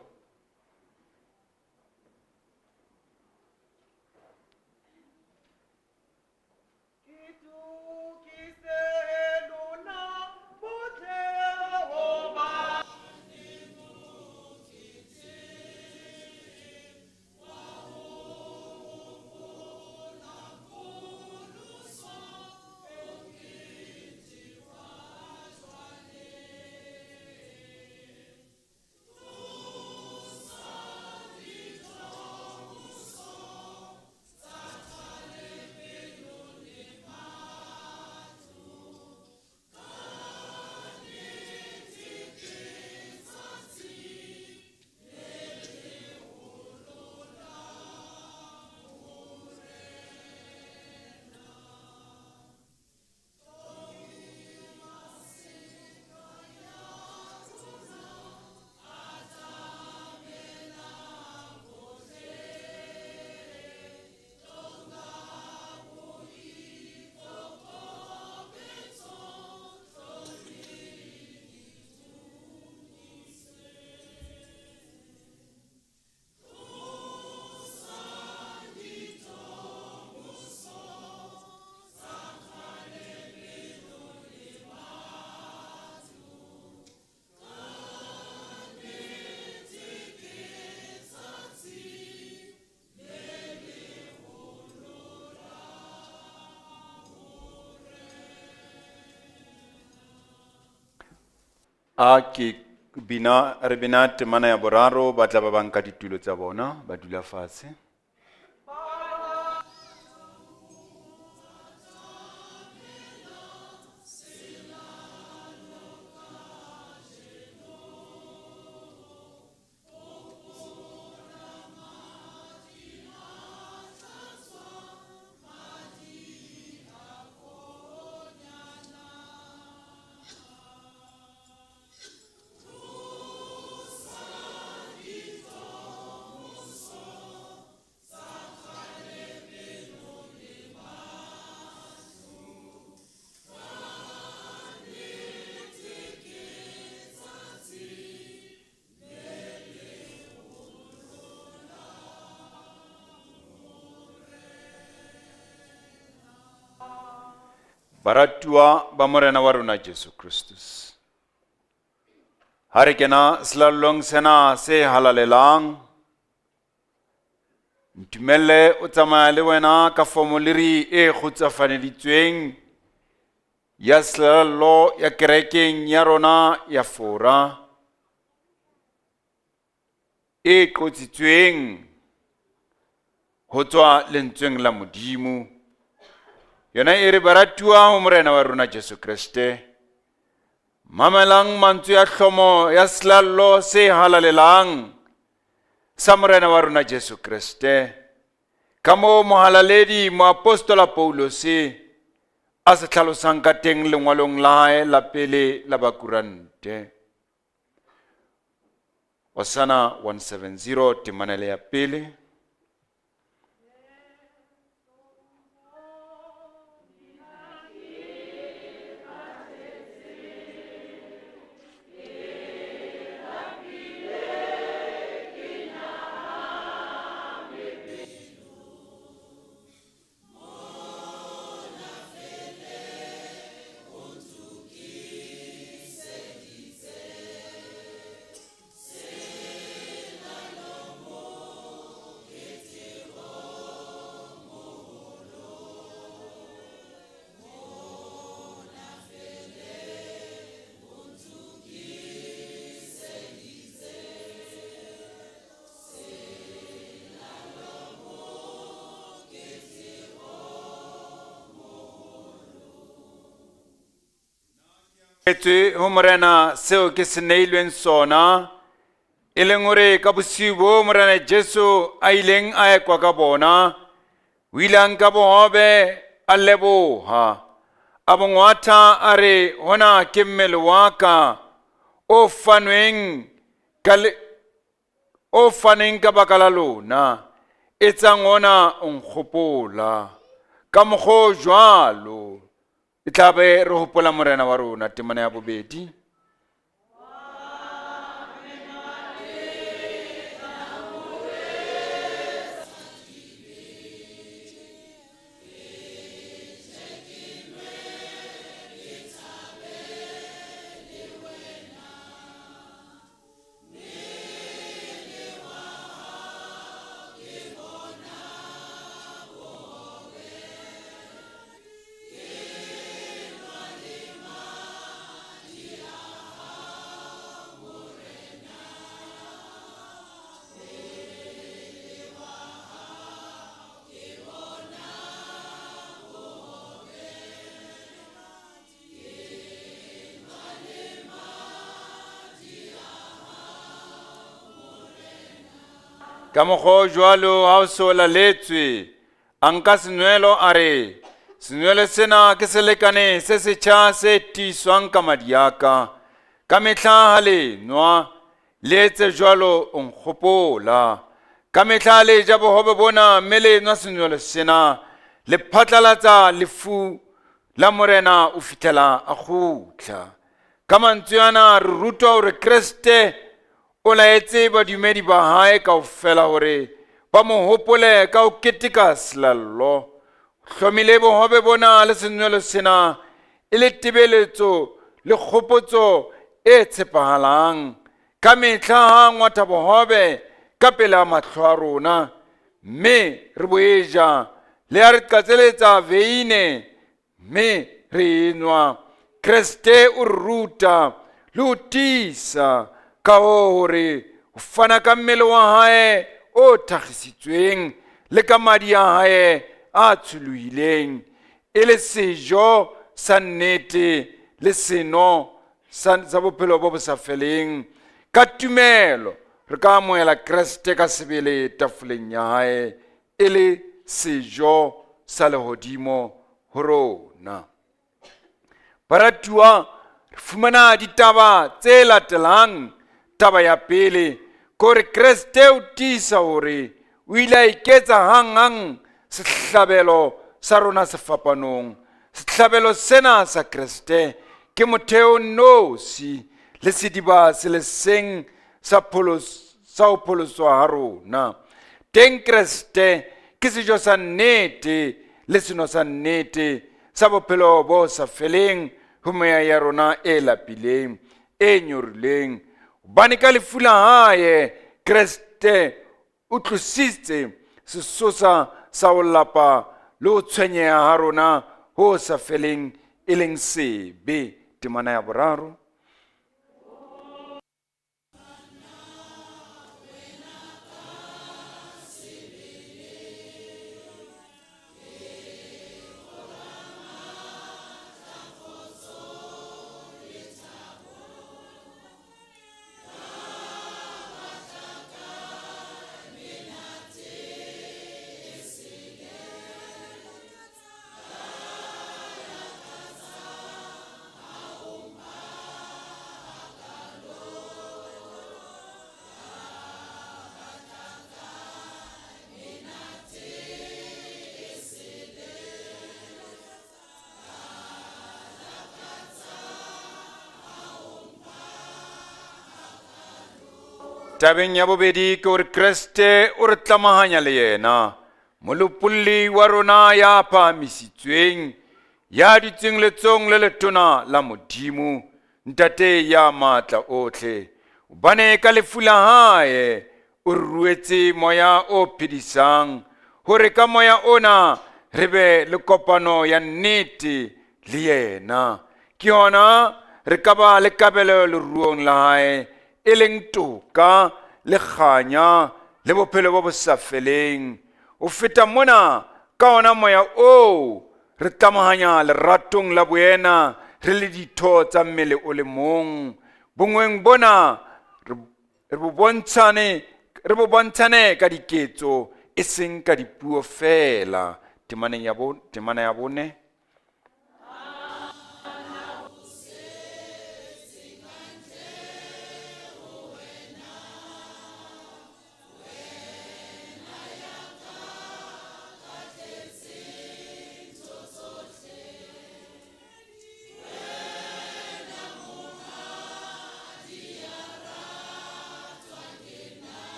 A ke bina re bina temana ya boraro ba tla ba ba nka ditulo tsa bona ba dula fatshe. Baratuwa ba Morena wa rona Jesu Kristus. Ha re kena selalong sena se halalelang, ntumelle o tsamaya le wena ka formulary e kgutsufaleditsweng ya selallo ya kerekeng ya rona ya Fora e qotsitsweng ho tswa lentsweng la Modimo. Yona e re baratuwa ho Morena wa rona Jesu Kreste, mamelang mantswe a hlomo ya selallo se halalelang sa Morena wa rona Jesu Kreste, ka moo mohalaledi moapostola Paulose a se hlalosang ka teng lengwalong la hae la pele la Bakorinte. Hosana 170 temana le ya pele. Etswe ho Morena seo ke se neilweng sona, e leng hore ka bosiu bo Morena Jesu a ileng a ekwa ka bona, o ile a nka bohobe a leboha, a bo ngwatha a re hona ke mmele wa ka o fanweng ka le, o faneng ka baka la lona, etsang ona o nkgopola. Ka mokgwa o jwalo e tla be re hopola Morena wa rona. Temana ya bobedi. Ka mokgwa o jwalo ha o se o laletswe, a nka senwelo a re, senwelo sena ke selekane se setjha se tiiswang ka madi a ka. Ka mehla ha le nwa, le etse jwalo o nkgopola. Ka mehla le ja bohobe bona mme le nwa senwelo sena, le phatlalatsa lefu la Morena o fihlela a kgutla. Ka mantswe ana re rutwa hore Kreste o laetse badumedi ba hae kaofela hore ba mo hopole ka ho keteka selallo. Hlomile bohobe bona le senwelo sena e le tebeletso le kgopotso e tshepahalang. Ka mehla ha ngwatha bohobe ka pela mahlo a rona, mme re bo e ja, le ha re qatseletsa veine mme re e nwa. Kreste o re ruta Le ho tiisa ka hoo hore ho fana ka mmele wa hae o thakgisitsweng le ka madi a hae a tsholohileng e le sejo sa nnete le seno sa bophelo bo bo sa feleng. Ka tumelo re ka amohela Kreste ka sebele tafoleng ya hae e le sejo sa lehodimo ho rona. Baratuwa, re fumana ditaba tse latelang. Taba ya pele ke hore Kreste o tiisa hore o ile a iketsa hanghang sehlabelo sa rona sefapanong. Sehlabelo sena sa Kreste ke motheo nosi le sediba se le seng sa ho pholoswa ha rona. Teng Kreste ke sejo sa nnete le seno sa nnete sa bophelo bo sa feleng ho meya ya rona e lapileng, e nyorileng. Hobane ka lefu la hae Kreste o tlositse sesosa sa ho lapa le ho tshwenyeha ha rona ho sa feleng, e leng sebe. Temana ya boraro. Tabeng ya bobedi ke hore Kreste o re tlamahanya le yena, molopolli wa rona ya phahamisitsweng, ya dutseng letsohong le letona la Modimo, Ntate ya matla otlhe. Hobane ka lefu la hae o re ruetse moya o phedisang, hore ka moya ona re be le kopano ya nnete le yena. Ke hona re ka ba le kabelo leruong la hae, e leng toka le kganya le bophelo bo bo sa feleng. O feta mona ka ona moya oo re tlamahanya leratong la boena re le ditho tsa mmele o le mong. Bongweng bona re bo bontshane ka diketso, e seng ka dipuo feela. Temana ya bone.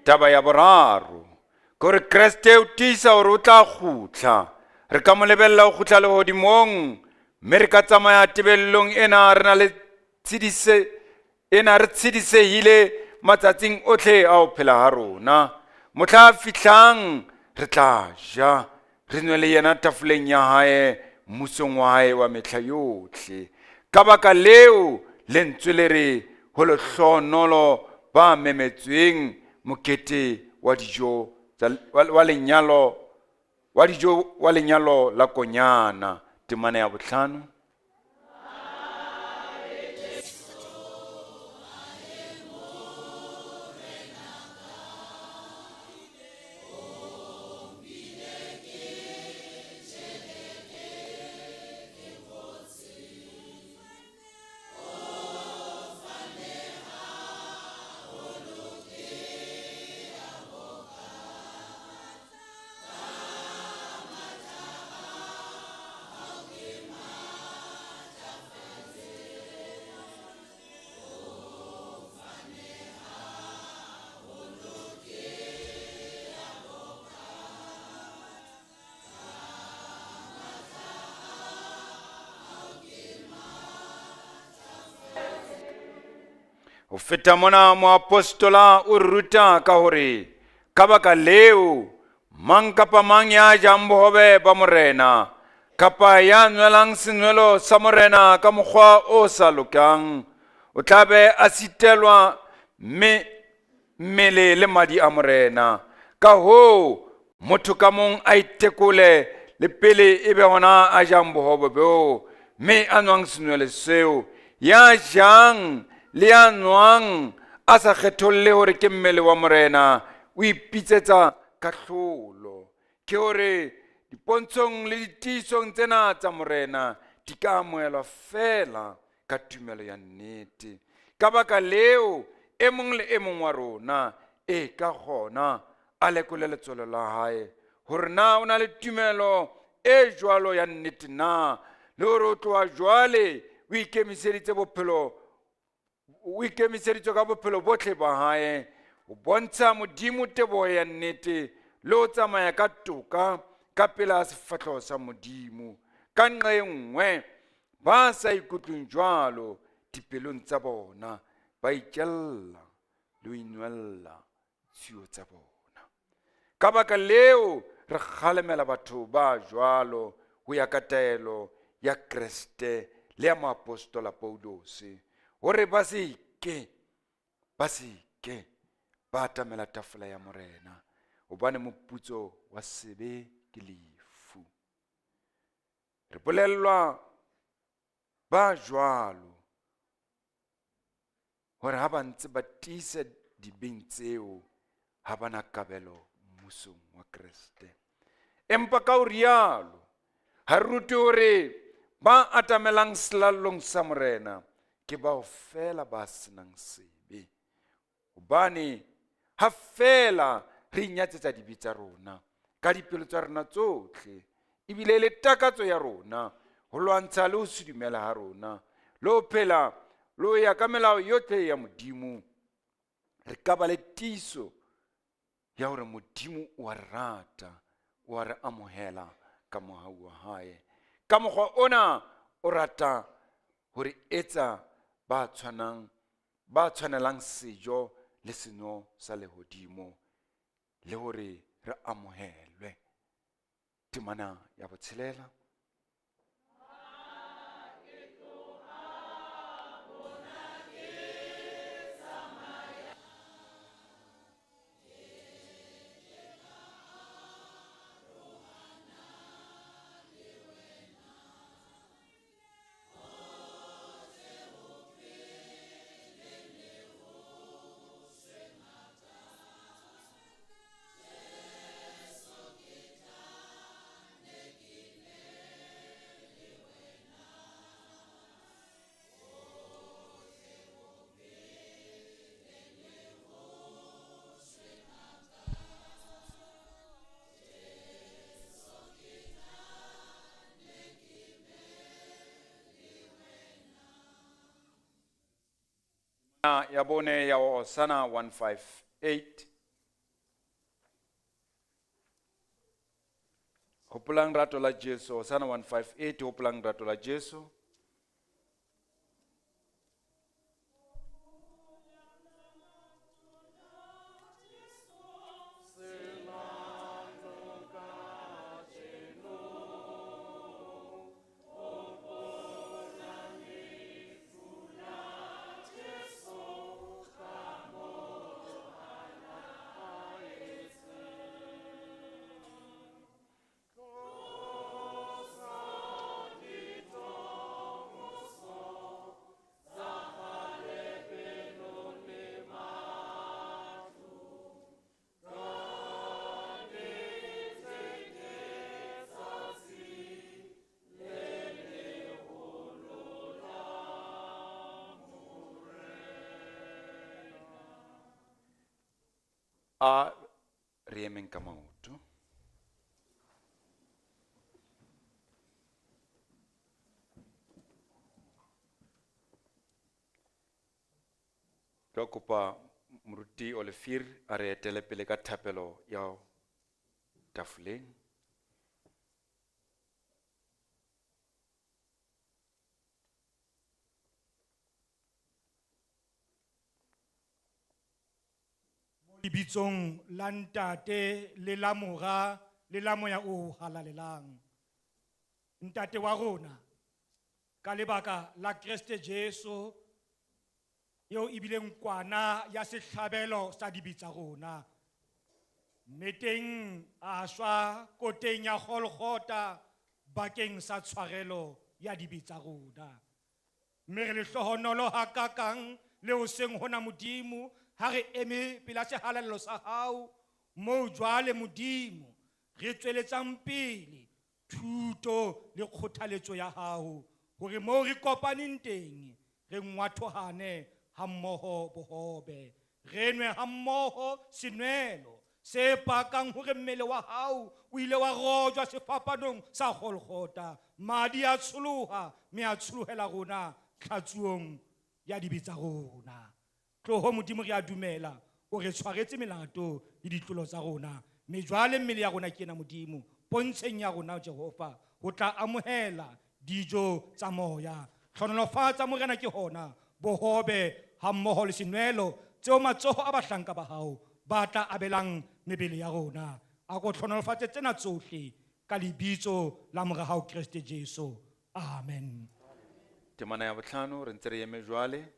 Taba ya boraro ke hore Kreste o tiisa hore o tla kgutla. Re ka mo lebella ho kgutla lehodimong, mme re ka tsamaya tebellong ena re na le tshedise ena re tshedisehile matsatsing otlhe a ho phela ha rona. Mohla a fihlang re tla ja, re nwe le yena tafoleng ya hae mmusong wa hae wa mehla yohle. Ka baka leo lentswe le re ho lehlohonolo ba memetsweng mokete wa dijo wa lenyalo wa dijo wa lenyalo la Konyana. Temana ya bohlano. Ho feta mona moapostola o re ruta ka hore ka baka leo mang kapa mang ya jang bohobe ba morena kapa ya nwelang senwelo sa morena ka mokgwa o sa lokang o tla be a sitelwa mme mmele le madi a morena. Ka hoo motho ka mong a itekole le pele e be hona a jang bohobe boo mme a nwang senwelo seo. Ya jang le ya nwang a sa kgetholle hore ke mmele wa morena o ipitsetsa kahlolo. Ke hore dipontshong le ditiisong tsena tsa morena di ka amohelwa feela ka tumelo ya nnete. Ka baka leo e mong le e mong wa rona e ka kgona a lekole letswalo la hae hore na o na le tumelo e jwalo ya nnete na, le hore o tloha jwale o ikemiseditse bophelo, o ikemiseditswe ka bophelo bohle ba hae ho bontsha Modimo teboho ya nnete le ho tsamaya ka toka ka pela sefahleho sa Modimo. Ka nqa e nngwe ba sa ikutlweng jwalo dipelong tsa bona ba itjella le ho inwella tsio tsa bona. Ka baka leo re kgalemela batho ba jwalo ho ya ka taelo ya Kreste le ya moapostola Paulose hore ba se ke ba se ke ba atamela tafola ya morena, hobane moputso wa sebe ke lefu. Re bolellwa ba jwalo hore ha ba ntse ba tiisa dibeng tseo ha ba na kabelo mmusong wa Kreste. Empa ka ho rialo ha re rute hore ba atamelang selallong sa morena ke bao feela ba senang sebe, hobane ha feela re inyatsetsa dibe tsa rona ka dipelo tsa rona tsohle ebile le takatso ya rona ho lwantsha le ho se dumela ha rona le ho phela le ho ya ka melao yohle ya Modimo, re ka ba le tiiso ya hore Modimo o a re rata, o a re amohela ka mohau wa hae. Ka mokgwa ona o rata ho re etsa ba tshwanang, ba tshwanelang sejo le seno sa lehodimo le hore re amohelwe. Temana ya botshelela. Ya bone ya Hosana 158. Hopolang rato la Jesu, Hosana 158, hopolang rato la Jesu. A re emeng ka maoto. Tlo kopa moruti Olefir a re etele pele ka thapelo ya tafoleng. Lebitsong la Ntate le la Mora le la Moya o Halalelang. Ntate wa rona, ka lebaka la Kreste Jesu, eo ebileng kwana ya sehlabelo sa dibe tsa rona. Mme teng a shwa koteng ya Golgotha bakeng sa tshwarelo ya dibe tsa rona. Mme re lehlohonolo hakakang le hoseng hona Modimo, ha re eme pela sehalalelo sa hao, moo jwale Modimo re tsweletsang pele thuto le kgothaletso ya hao, hore moo re kopaneng teng re ngwathohane hammoho bohobe, re nwe hammoho senwelo se pakang hore mmele wa hao o ile wa rojwa sefapanong sa Golgotha, madi a tsholoha mme a tsholohela rona tlhatsuong ya dibe tsa rona. Tloho Modimo, re a dumela o re tshwaretse melato le ditlolo tsa rona, mme jwale mmele ya rona ke ena Modimo pontsheng ya rona Jehova ho tla amohela dijo tsa moya. Hlohonolofatsa Morena ke hona bohobe hammoho le senwelo tseo matsoho a bahlanka ba hao ba tla abelang mebele ya rona. A ko hlohonolofatse tsena tsohle ka lebitso la Mora hao Kreste Jesu. Amen. Temana ya bohlano re ntse re eme jwale.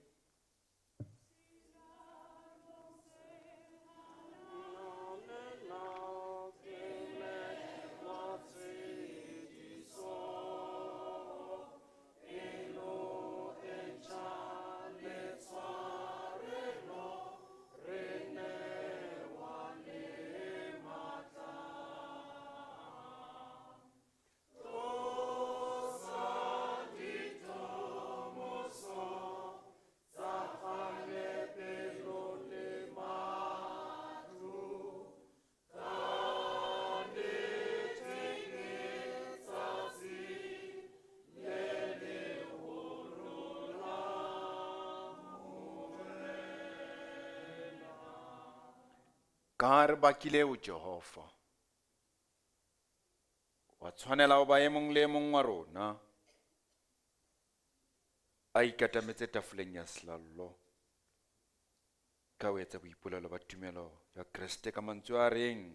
Ka re bakile ho Jehova, wa tshwanela ho ba e mong le e mong wa rona a ikatametse tafoleng ya selallo ka ho etsa boipolelo ba tumelo ya Kreste ka mantswe a reng: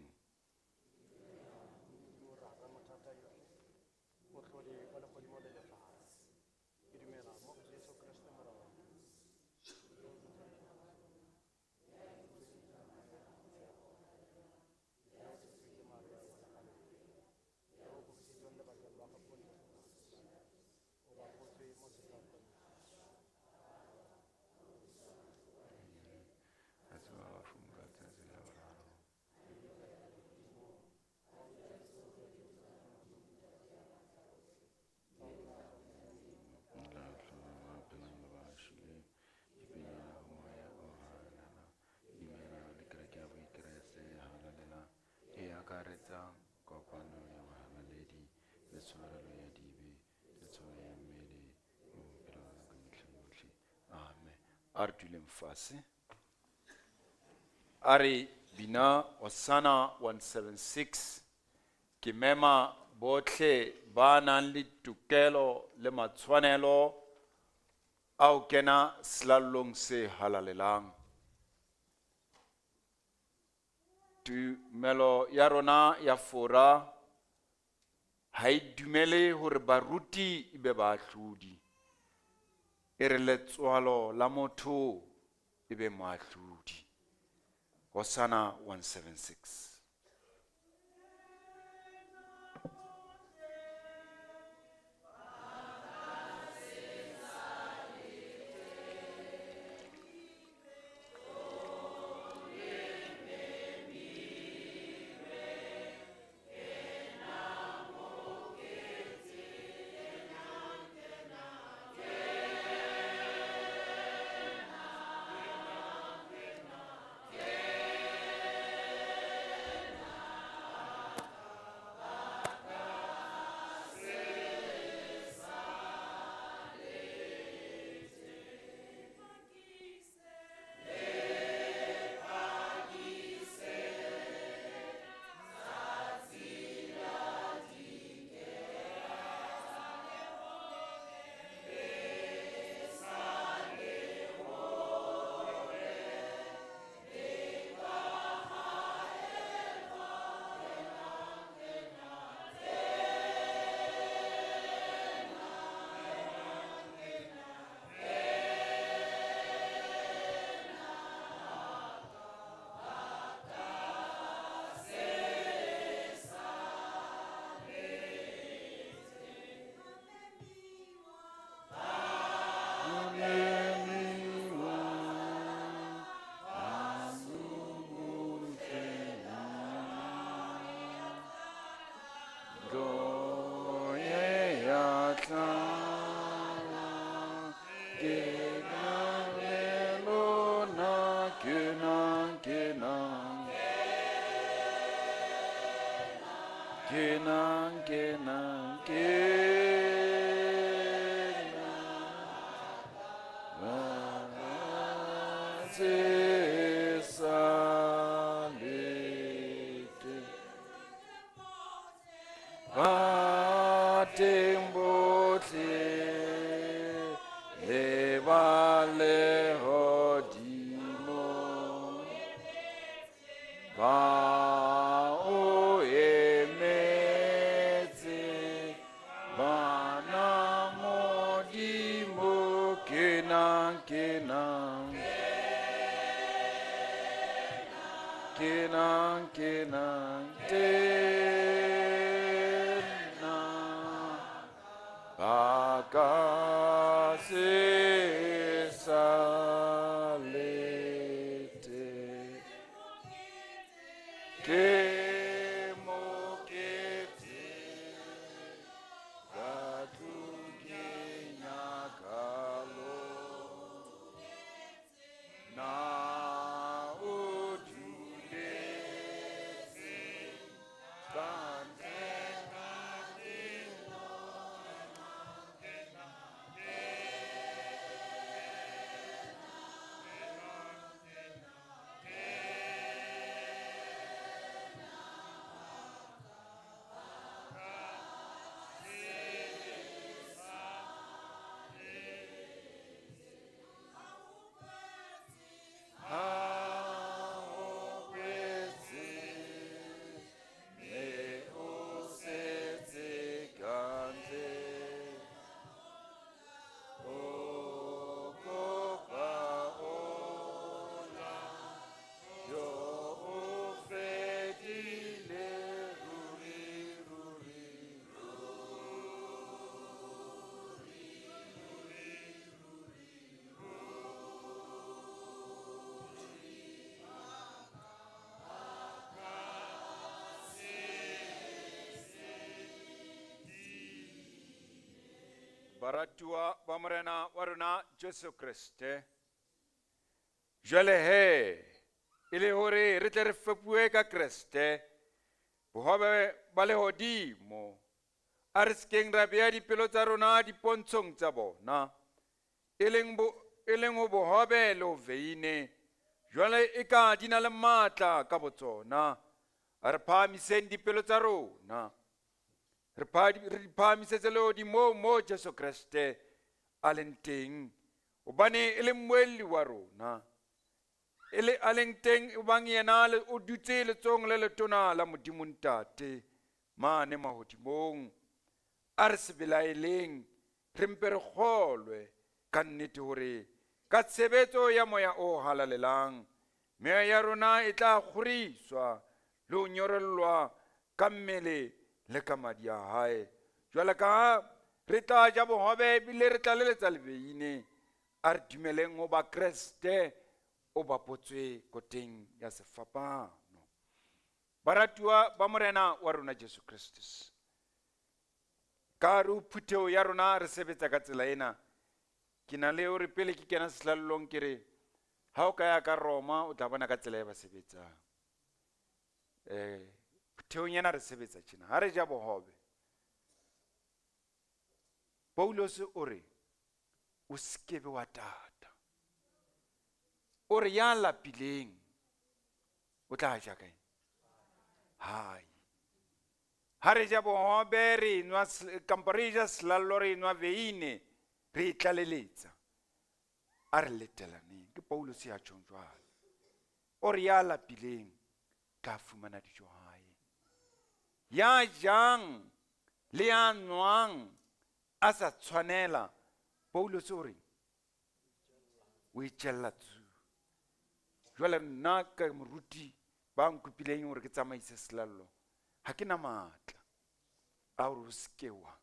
akaretsang kopano ya bahalaledi le tshwarelo ya dibe le tsoho ya mmele le bophelo ba ka mehla yohle. Amen. A re duleng fase. A re bina Hosana 176. Ke mema bohle ba nang le tokelo le matshwanelo a ho kena selallong se halalelang. Tumelo ya rona ya Fora ha e dumele hore baruti e be baahlodi. E re letswalo la motho e be moahlodi. Hosana 176. Ke na le lona, ke na, ke na. Ke na, ke na, ke na. Ba se sa lete. Ba teng bohle le ba lehodimong. Ba o emetse, bana Modimo, ke na, ke na. Ke na, ke na, ke na. Ba ka se sa lete. Ke mokete ka tlung ke nyakalo. Na o duletse ka ntle ka Ha o phetse, mme o setse ka ntle. O kopa ola, yo o fedile ruri, ruri. Baratuwa ba Morena wa rona Jesu Kreste. Jwale he, e le hore re tle re fepuwe ka Kreste, bohobe ba lehodimo, a re sekeng ra bea dipelo tsa rona dipontshong tsa bona, e leng bo, e leng ho bohobe le ho veine, jwale e ka di na le matla ka botsona. A re phahamiseng dipelo tsa rona. Re re di phahamisetse lehodimong moo Jesu Kreste a leng teng, hobane e le mmuelli wa rona. E le a leng teng ebang yena o dutse letsohong le letona la Modimo Ntate mane mahodimong. A re se belaeleng, re mpe re kgolwe ka nnete hore ka tshebetso ya Moya o Halalelang meya ya rona e tla kgoriswa le ho nyorellwa ka mmele le ka madi a hae. Jwale ka ha re tla ja bohobe ebile re tla leletsa leveine, a re dumeleng ho ba Kreste o bapotswe koteng ya sefapano. Baratuwa ba Morena wa rona Jesu Kristus, ka hare ho phutheho ya rona re sebetsa ka tsela ena. Ke na le hore pele ke kena sehlallong ke re, ha o ka ya ka Roma o tla bona ka tsela e ba sebetsang. Phuthehong ena re sebetsa tjena, ha re ja bohobe, Paulus o re, o sekebe wa tata. O re ya lapileng o tla ja kae? Hai. Ha re ja bohobe re nwa kampo re ja selallo re nwa veine re e tlaleletsa. A re letelaneng. Ke Paulus ya tjhong jwalo. O re ya lapileng tla fumana dijo hae. Ya jang le ya nwang a sa tshwanela, Paulus o re o itjella tsu. Jwale nna ka moruti ba nkopileng hore ke tsamaise selallo, ha ke na matla a hore o seke wa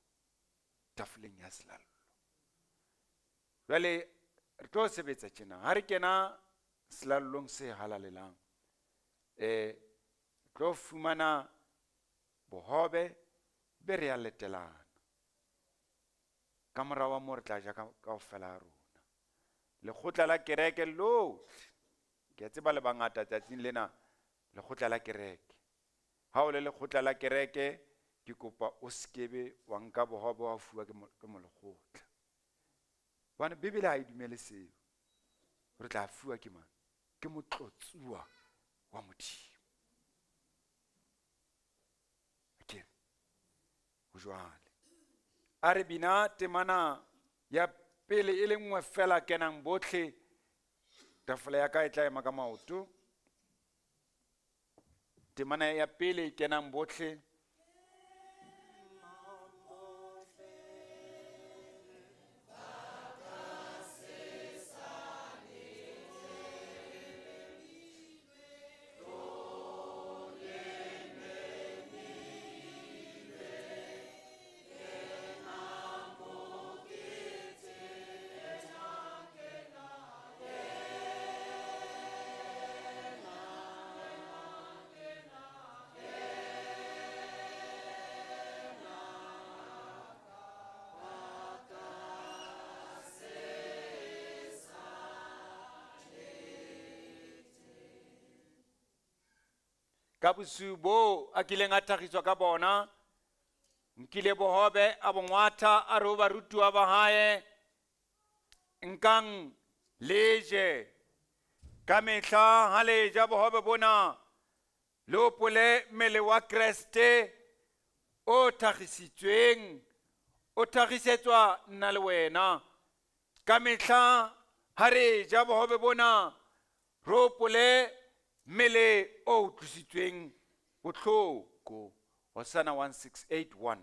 tafoleng ya selallo. Jwale re tlo sebetsa tjena, ha re kena selallong se halalelang, re tlo fumana bohobe be re ya letelana. Ka morao wa moo re tla ja kaofela ha rona. Lekgotla la kereke lohle, ke a tseba le bangata tsatsing lena, lekgotla la kereke. Ha o le lekgotla la kereke, ke kopa o sekebe wa nka bohobe wa fuwa ke molekgotla. Hobane Bibele ha e dumele seo. Re tla fuwa ke mang? Ke motlotsuwa wa Modimo. Akere ho jwale. A re bina temana ya pele e le nngwe fela kenang botlhe. Tafole ya ka e tla ema ka maoto. Temana ya pele e kenang botlhe. Ka bosiu boo a kileng a thagiswa ka bona, nkile bohobe a bongwatha a re ho barutuwa ba hae, nkang le je. Ka mehla ha le ja bohobe bona, le hopole mmele wa Kreste o thagisitsweng, o thagisetswa nna le wena. Ka mehla ha re ja bohobe bona, re hopole mmele o utlwisitsweng bohloko. Hosanna 1681.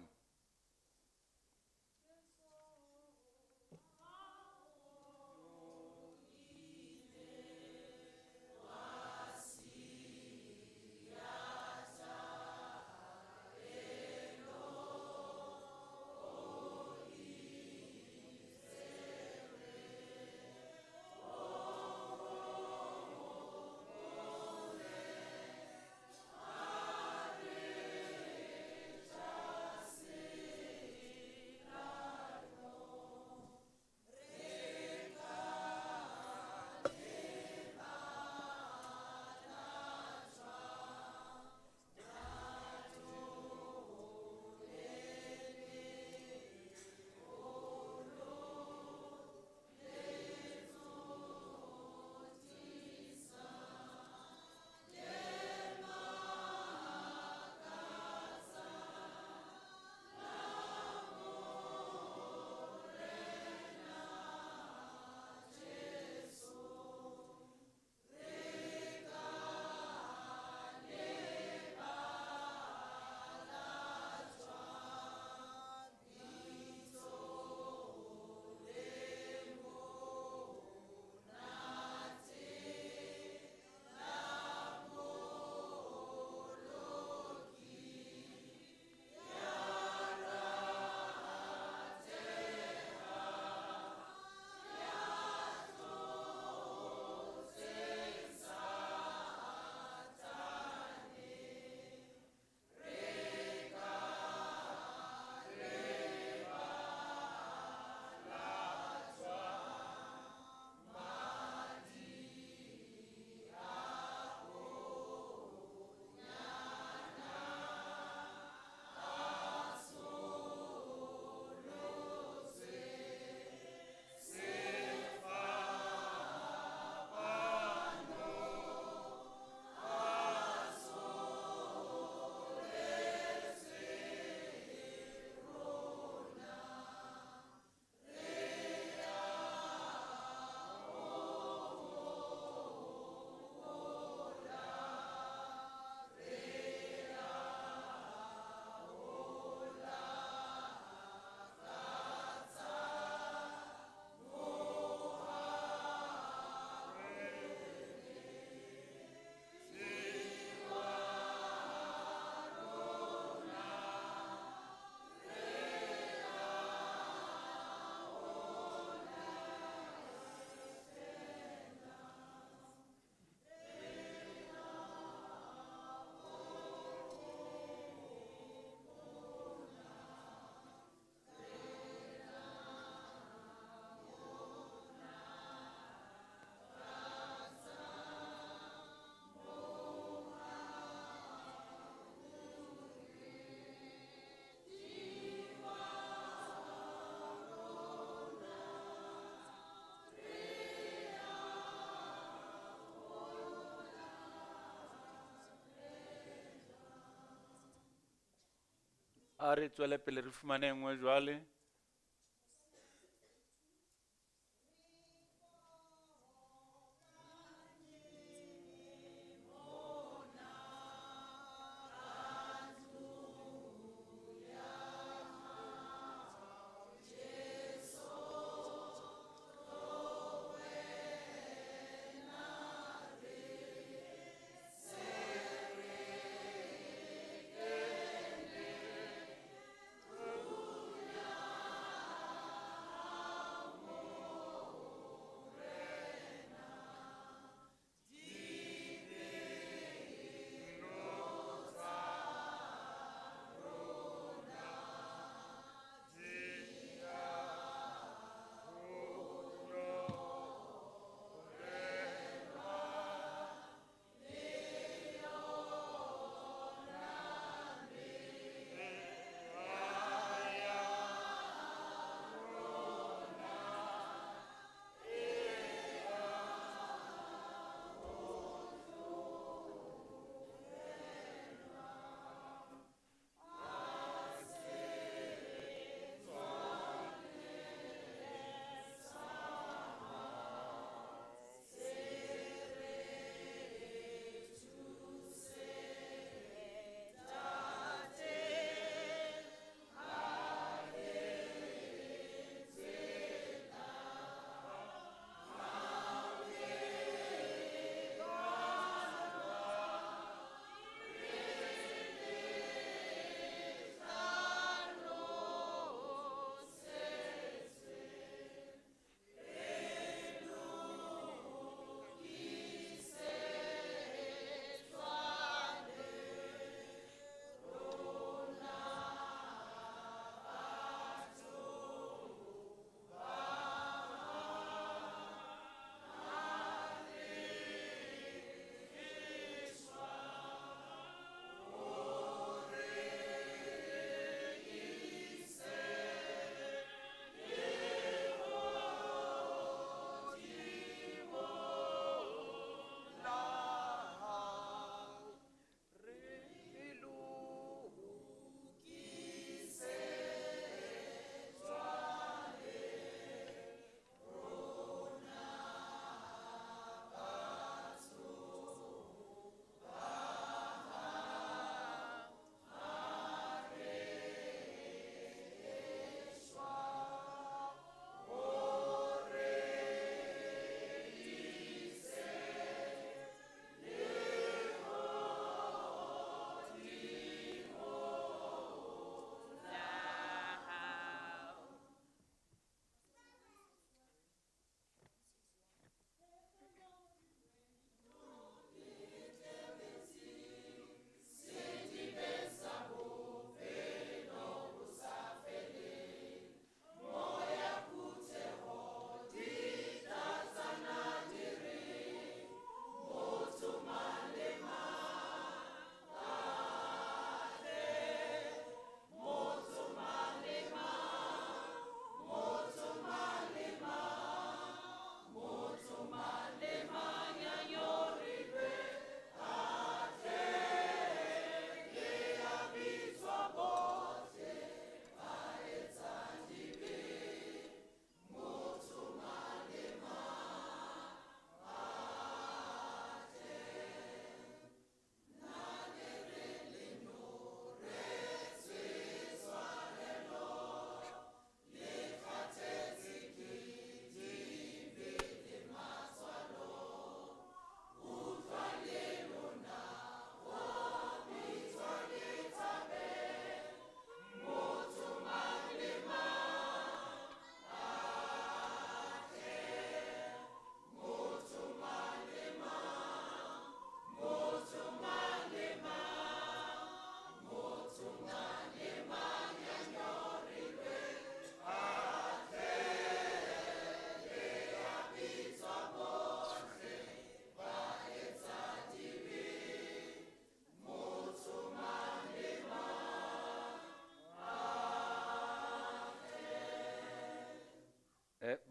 A re tswele pele re fumane e nngwe jwale.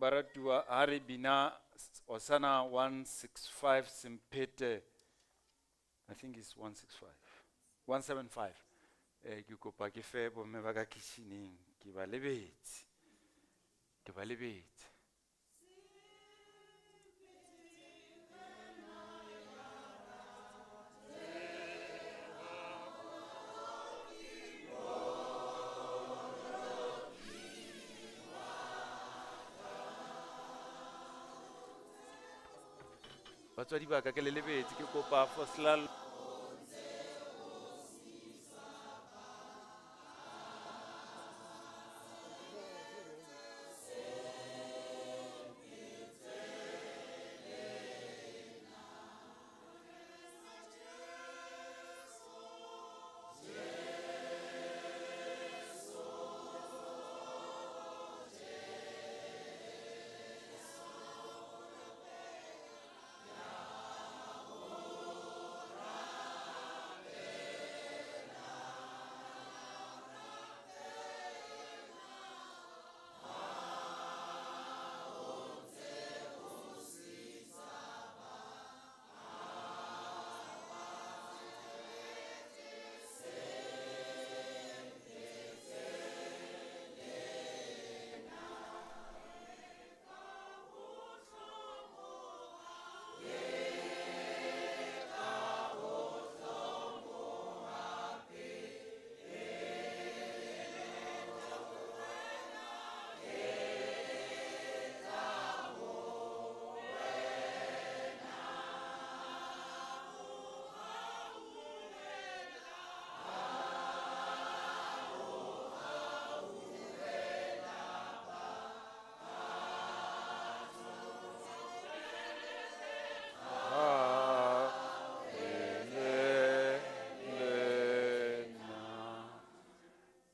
Baratuwa ha re bina Osana 165 Semphete, I think it's 165, 175. Eh, ke kopa ke fe bomme ba ka kitcheneng ke ba lebetse ke ba lebetse. Batswadi ba ka ke le lebetse ke kopa for selal.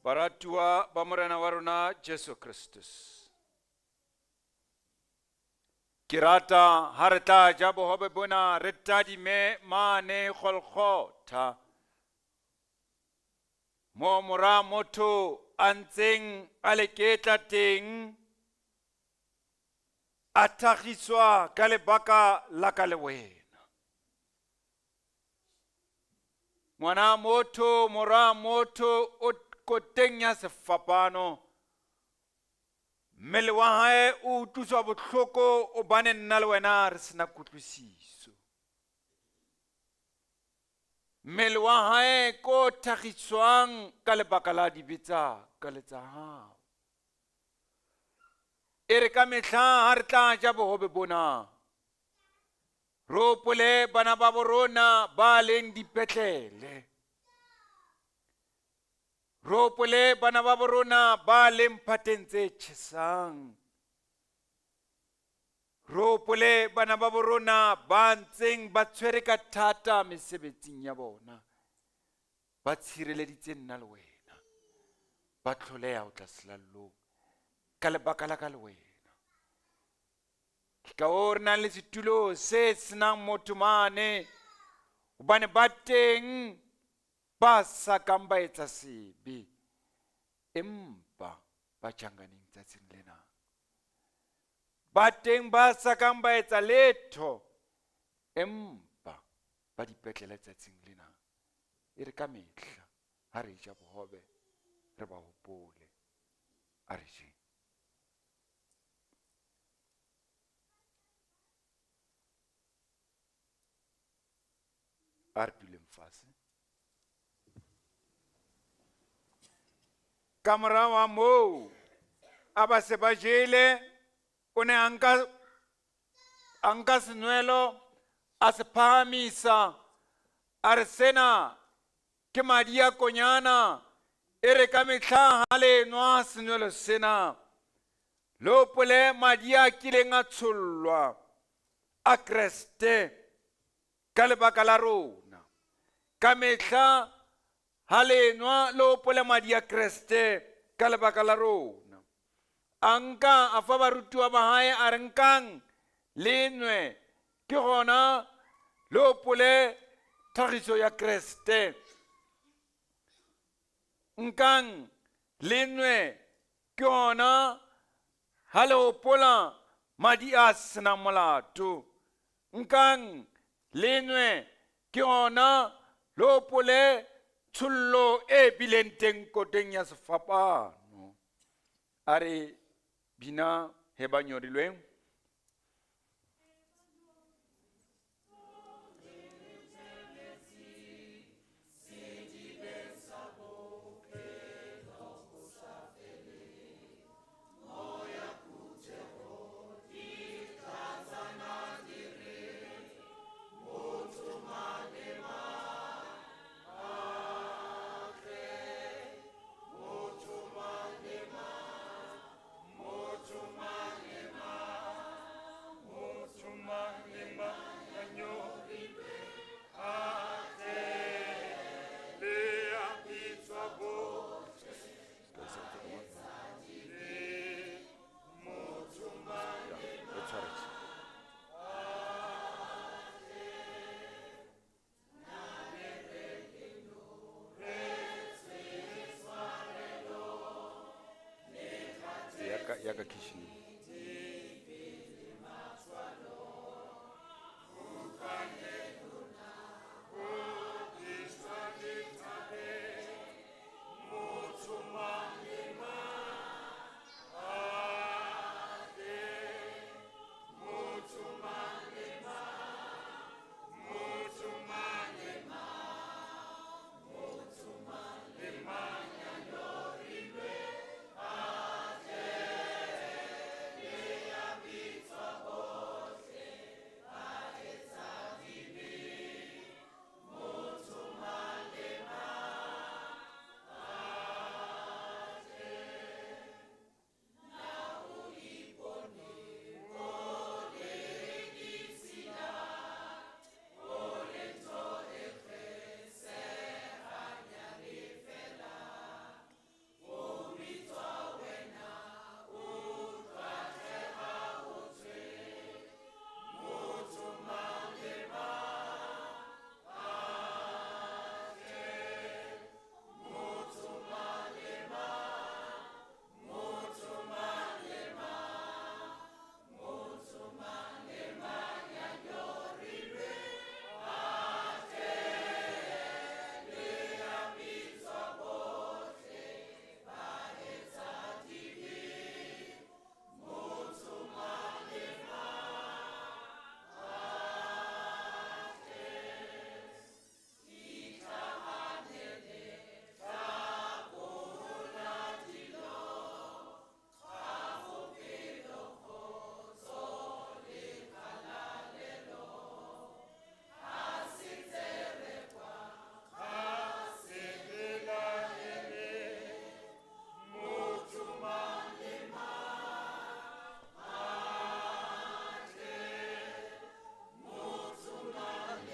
Baratuwa ba Morena wa rona Jesu Kristus. Ke rata ha re tla ja bohobe bona re tadime mane Golgotha. Mo mora motho a ntseng a leketla teng a thagiswa ka lebaka la ka le wena. Ngwana motho, mora motho o koteng ya sefapano. Mmele wa hae o utlwiswa bohloko obane nna le wena re sena kutlwisiso. Mmele wa hae ko thagiswang ka lebaka la dibe tsa ka le tsa hao. E re ka mehla ha re tla ja bohobe bona, re hopole bana ba bo rona ba leng dipetlele. Re hopole bana ba bo rona ba leng phateng tse tjhesang. Re hopole bana ba bo rona ba ntseng ba tshwere ka thata mesebetsing ya bona. Ba tshireleditse nna le wena. Ba tlholeha ho tla selallong ka lebaka la ka le wena. Ke ka hoo re nang le setulo se senang motho mane, hobane ba teng ba sa kang ba etsa sebe, empa ba tjhankaneng tsatsing lena. Ba teng ba sa kang ba etsa letho, empa ba dipetlele tsatsing lena. E re ka mehla ha re ja bohobe re ba hopole. A re jeng. A re duleng fase. Ka morago ga moo a ba se ba jele, o ne a nka a nka senwelo a se phahamisa a re sena ke madi a konyana e re ka mehla ha le nwa senwelo sena le hopole madi a kileng a tshollwa a Kreste ka lebaka la rona. Ka mehla ha le nwa le hopole madi a Kreste ka lebaka la rona. A nka a fa barutiwa ba hae a re nkang le nwe ke gona le hopole thagiso ya Kreste. Nkang le nwe ke gona ha le hopola madi a senang molato. Nkang le nwe ke gona le hopole Tshollo e bileng teng koteng ya sefapano. A re bina he ba nyorilweng. Ya, e tshwaretse. Ya ka kitchen.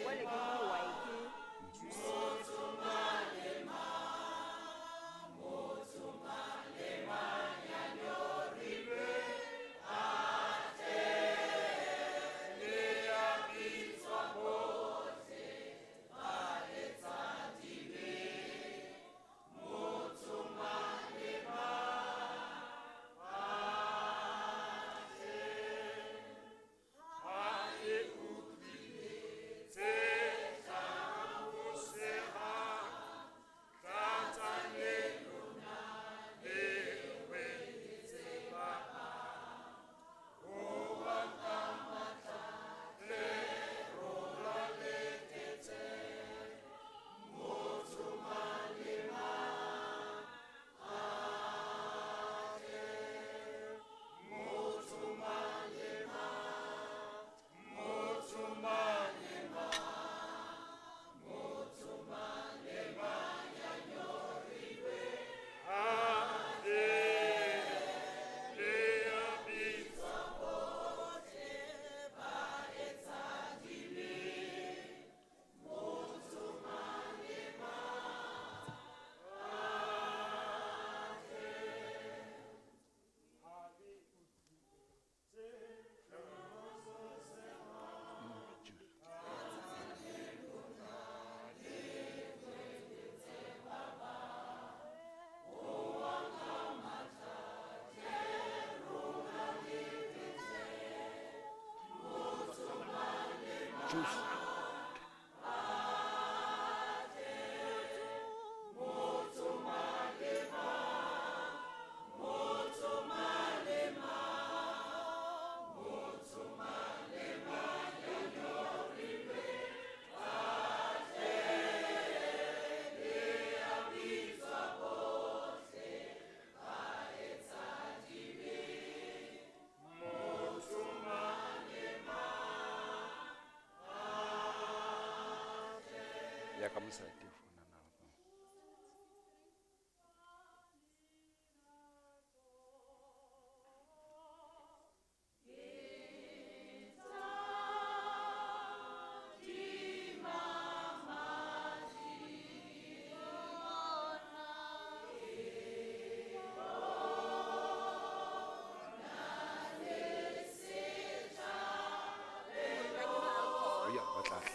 Jwale ke dihwai ke juice. Juice. ka mosadi. Ya, ba tla tla.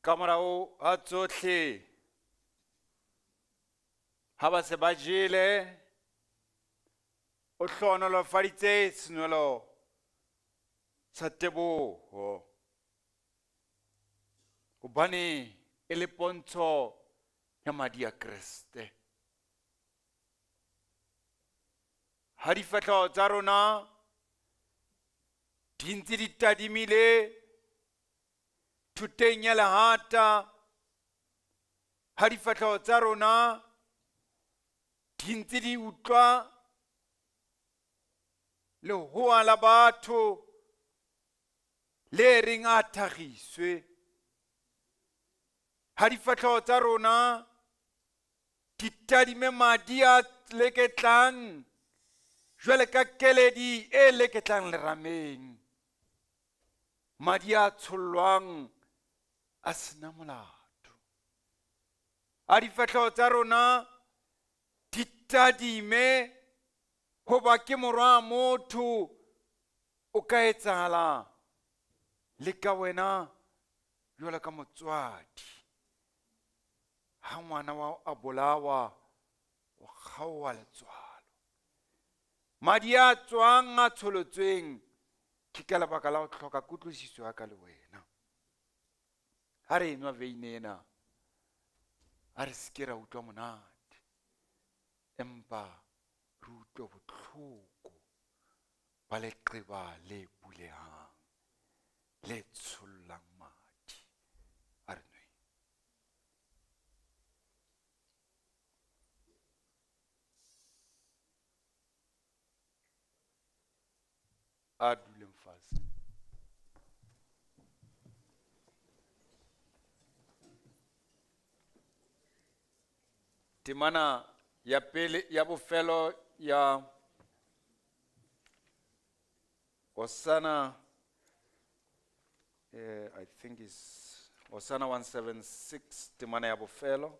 Ka morao ha tsohle, ha ba se ba jele, o hlohonolofaditse senwelo sa teboho. Hobane e le pontsho ya madi a Kreste. Ha difahleho tsa rona di ntse di tadimile thoteng ya lehata, ha difahleho tsa rona di ntse di utlwa lehoa la batho le reng a thagiswe, ha difahleho tsa rona di tadime madi a leketlang jwale ka keledi e leketlang lerameng, madi a tshollwang a sena molato. A difahleho tsa rona di tadime hoba ke morwa motho, o ka etsahala le ka wena jwalo ka motswadi. Ha ngwana wa a bolawa, o kgaoha letswalo. Madi a tswang a tsholotsweng ke ka lebaka la ho hloka kutlwisiso ya ka le wena. Ha re enwa veine ena, a re se ke ra utlwa monate, empa re utlwe botlhoko ba leqeba le bulehang, le tshollang madi. A re nweng. A duleng fatshe. Temana ya pele ya bofelo ya Hosanna, I think is Hosanna 176, temana ya bofelo.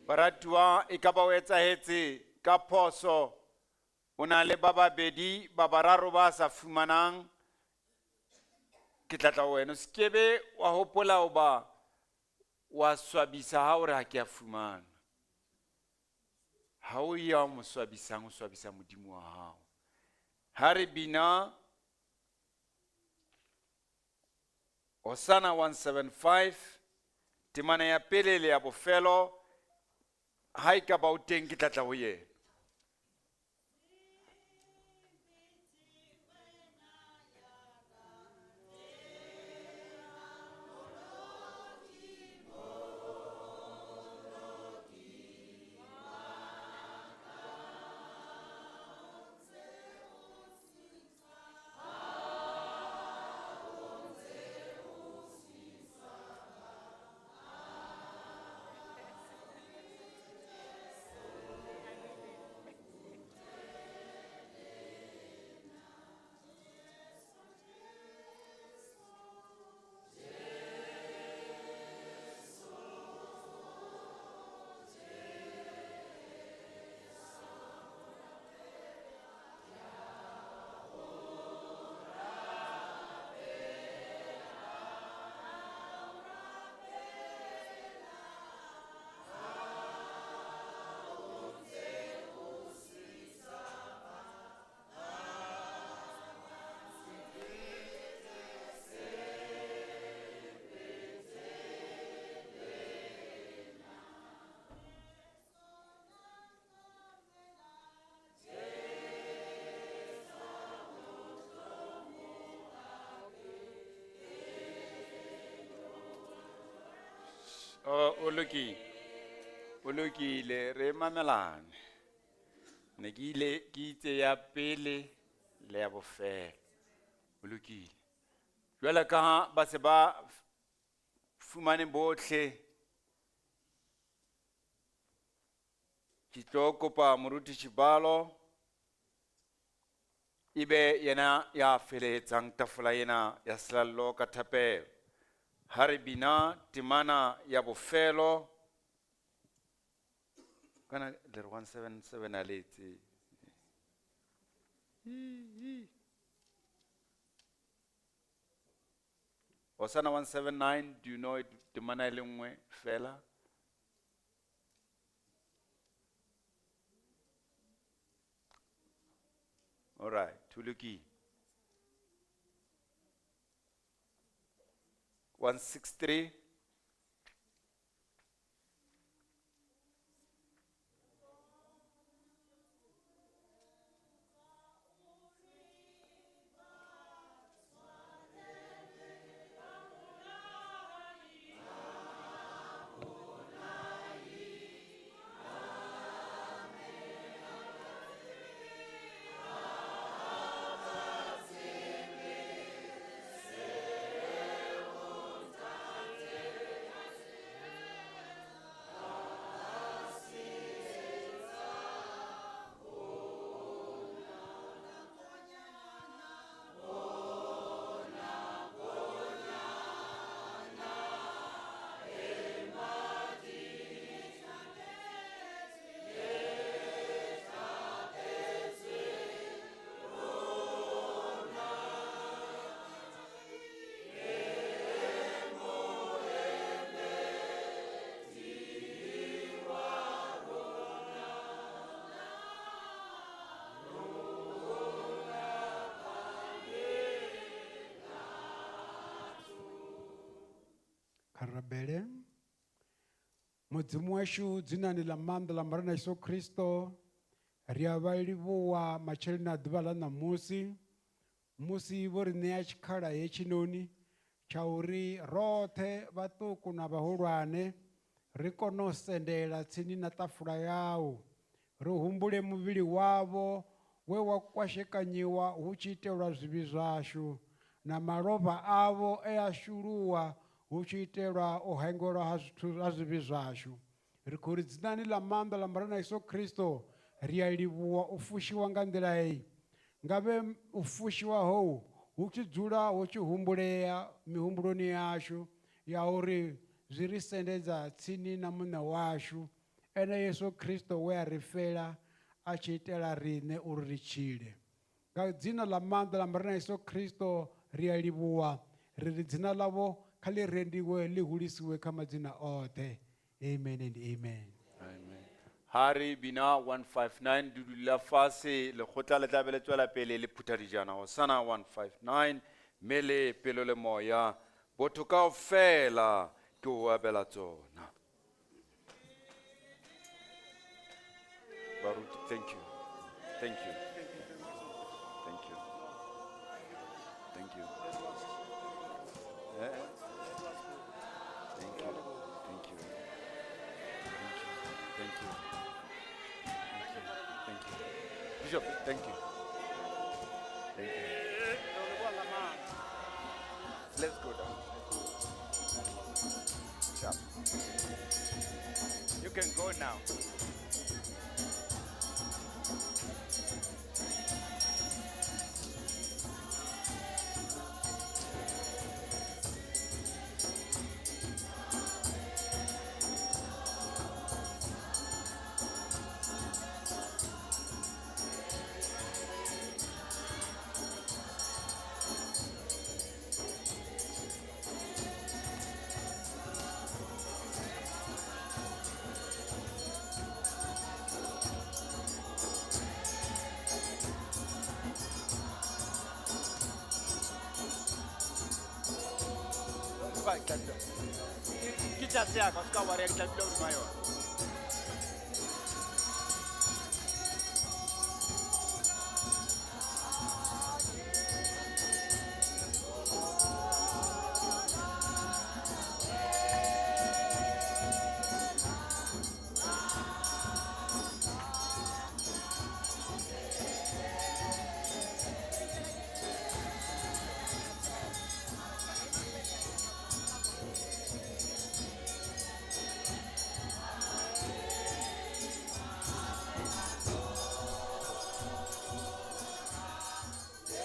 Baratuwa, e ka ba o etsahetse ka phoso, o na le ba babedi ba bararo ba sa fumanang, ke tla tla ho wena. O se kebe wa hopola hoba wa swabisa ha o re ha ke a fumana. Ha o ya o mo swabisang, o swabisa Modimo wa hao. Ha re bina Hosanna 175, temana ya pele le ya bofelo, ha e ka ba o teng ke tla tla ho yena. O lokile. O lokile, re mamelane. Ne ke ile ke itse ya pele le ya bofelo. O lokile. Jwale ka ha ba se ba fumane bohle, ke tlo kopa moruti Chibalo ebe yena ya felehetsang tafola ena ya selallo ka thapelo. Ha re bina temana ya bofelo, kana le re 177 a le etse. Hosanna 179, do you know it? Temana e le nngwe fela? All right, Tuluki. 163. Kharabele. Mudzimu washu dzinani ḽa maanḓa ḽa Murena Yesu Kristo, ri a vha livhuwa matsheloni a ḓuvha ḽa ṋamusi musi vho ri ṋea tshikhala hetshinoni tsha uri roṱhe vhaṱuku na vhahulwane ri kone u sendela tsini na ṱafula yau, ri humbule muvhili wavho we wa kwashekanyiwa hu tshi itelwa zwivhi zwashu na malofha avho e a shuluwa hu tshi itelwa u hangwelwa ha zwithu ha zwivhi zwashu. Ri khou ri dzinani ḽa maanḓa ḽa Murena Yesu Kristo ri a livhuwa u fushiwa nga nḓila heyi. Ngavhe u fushiwa hou hu tshi dzula hu tshi humbulea mihumbuloni yashu ya uri zwi ri sendedza tsini na Muṋe washu, ene Yesu Kristo we a ri fela a tshi itela riṋe uri ri tshile. Nga dzina ḽa maanḓa ḽa Murena Yesu Kristo ri a livhuwa, ri ri dzina ḽavho kha ḽi rendiwe ḽi hulisiwe kha madzina oṱhe. Amen and amen. Amen. Ha re bina 159 di dula fatshe, lekgotla le tla be le tswela pele le phutha dijana. Hosanna 159, mmele, pelo le moya, botho kaofela ke ho abela tsona. Baruti, thank you. Thank you. Thank you. Thank you. Thank you. Thank you. Thank you. Thank you. Thank you. Bishop, thank you. Thank you. Let's go down. Sharp. You can go now. Ke tjase ya ka, o ska worry, ke tla dula hodima yona.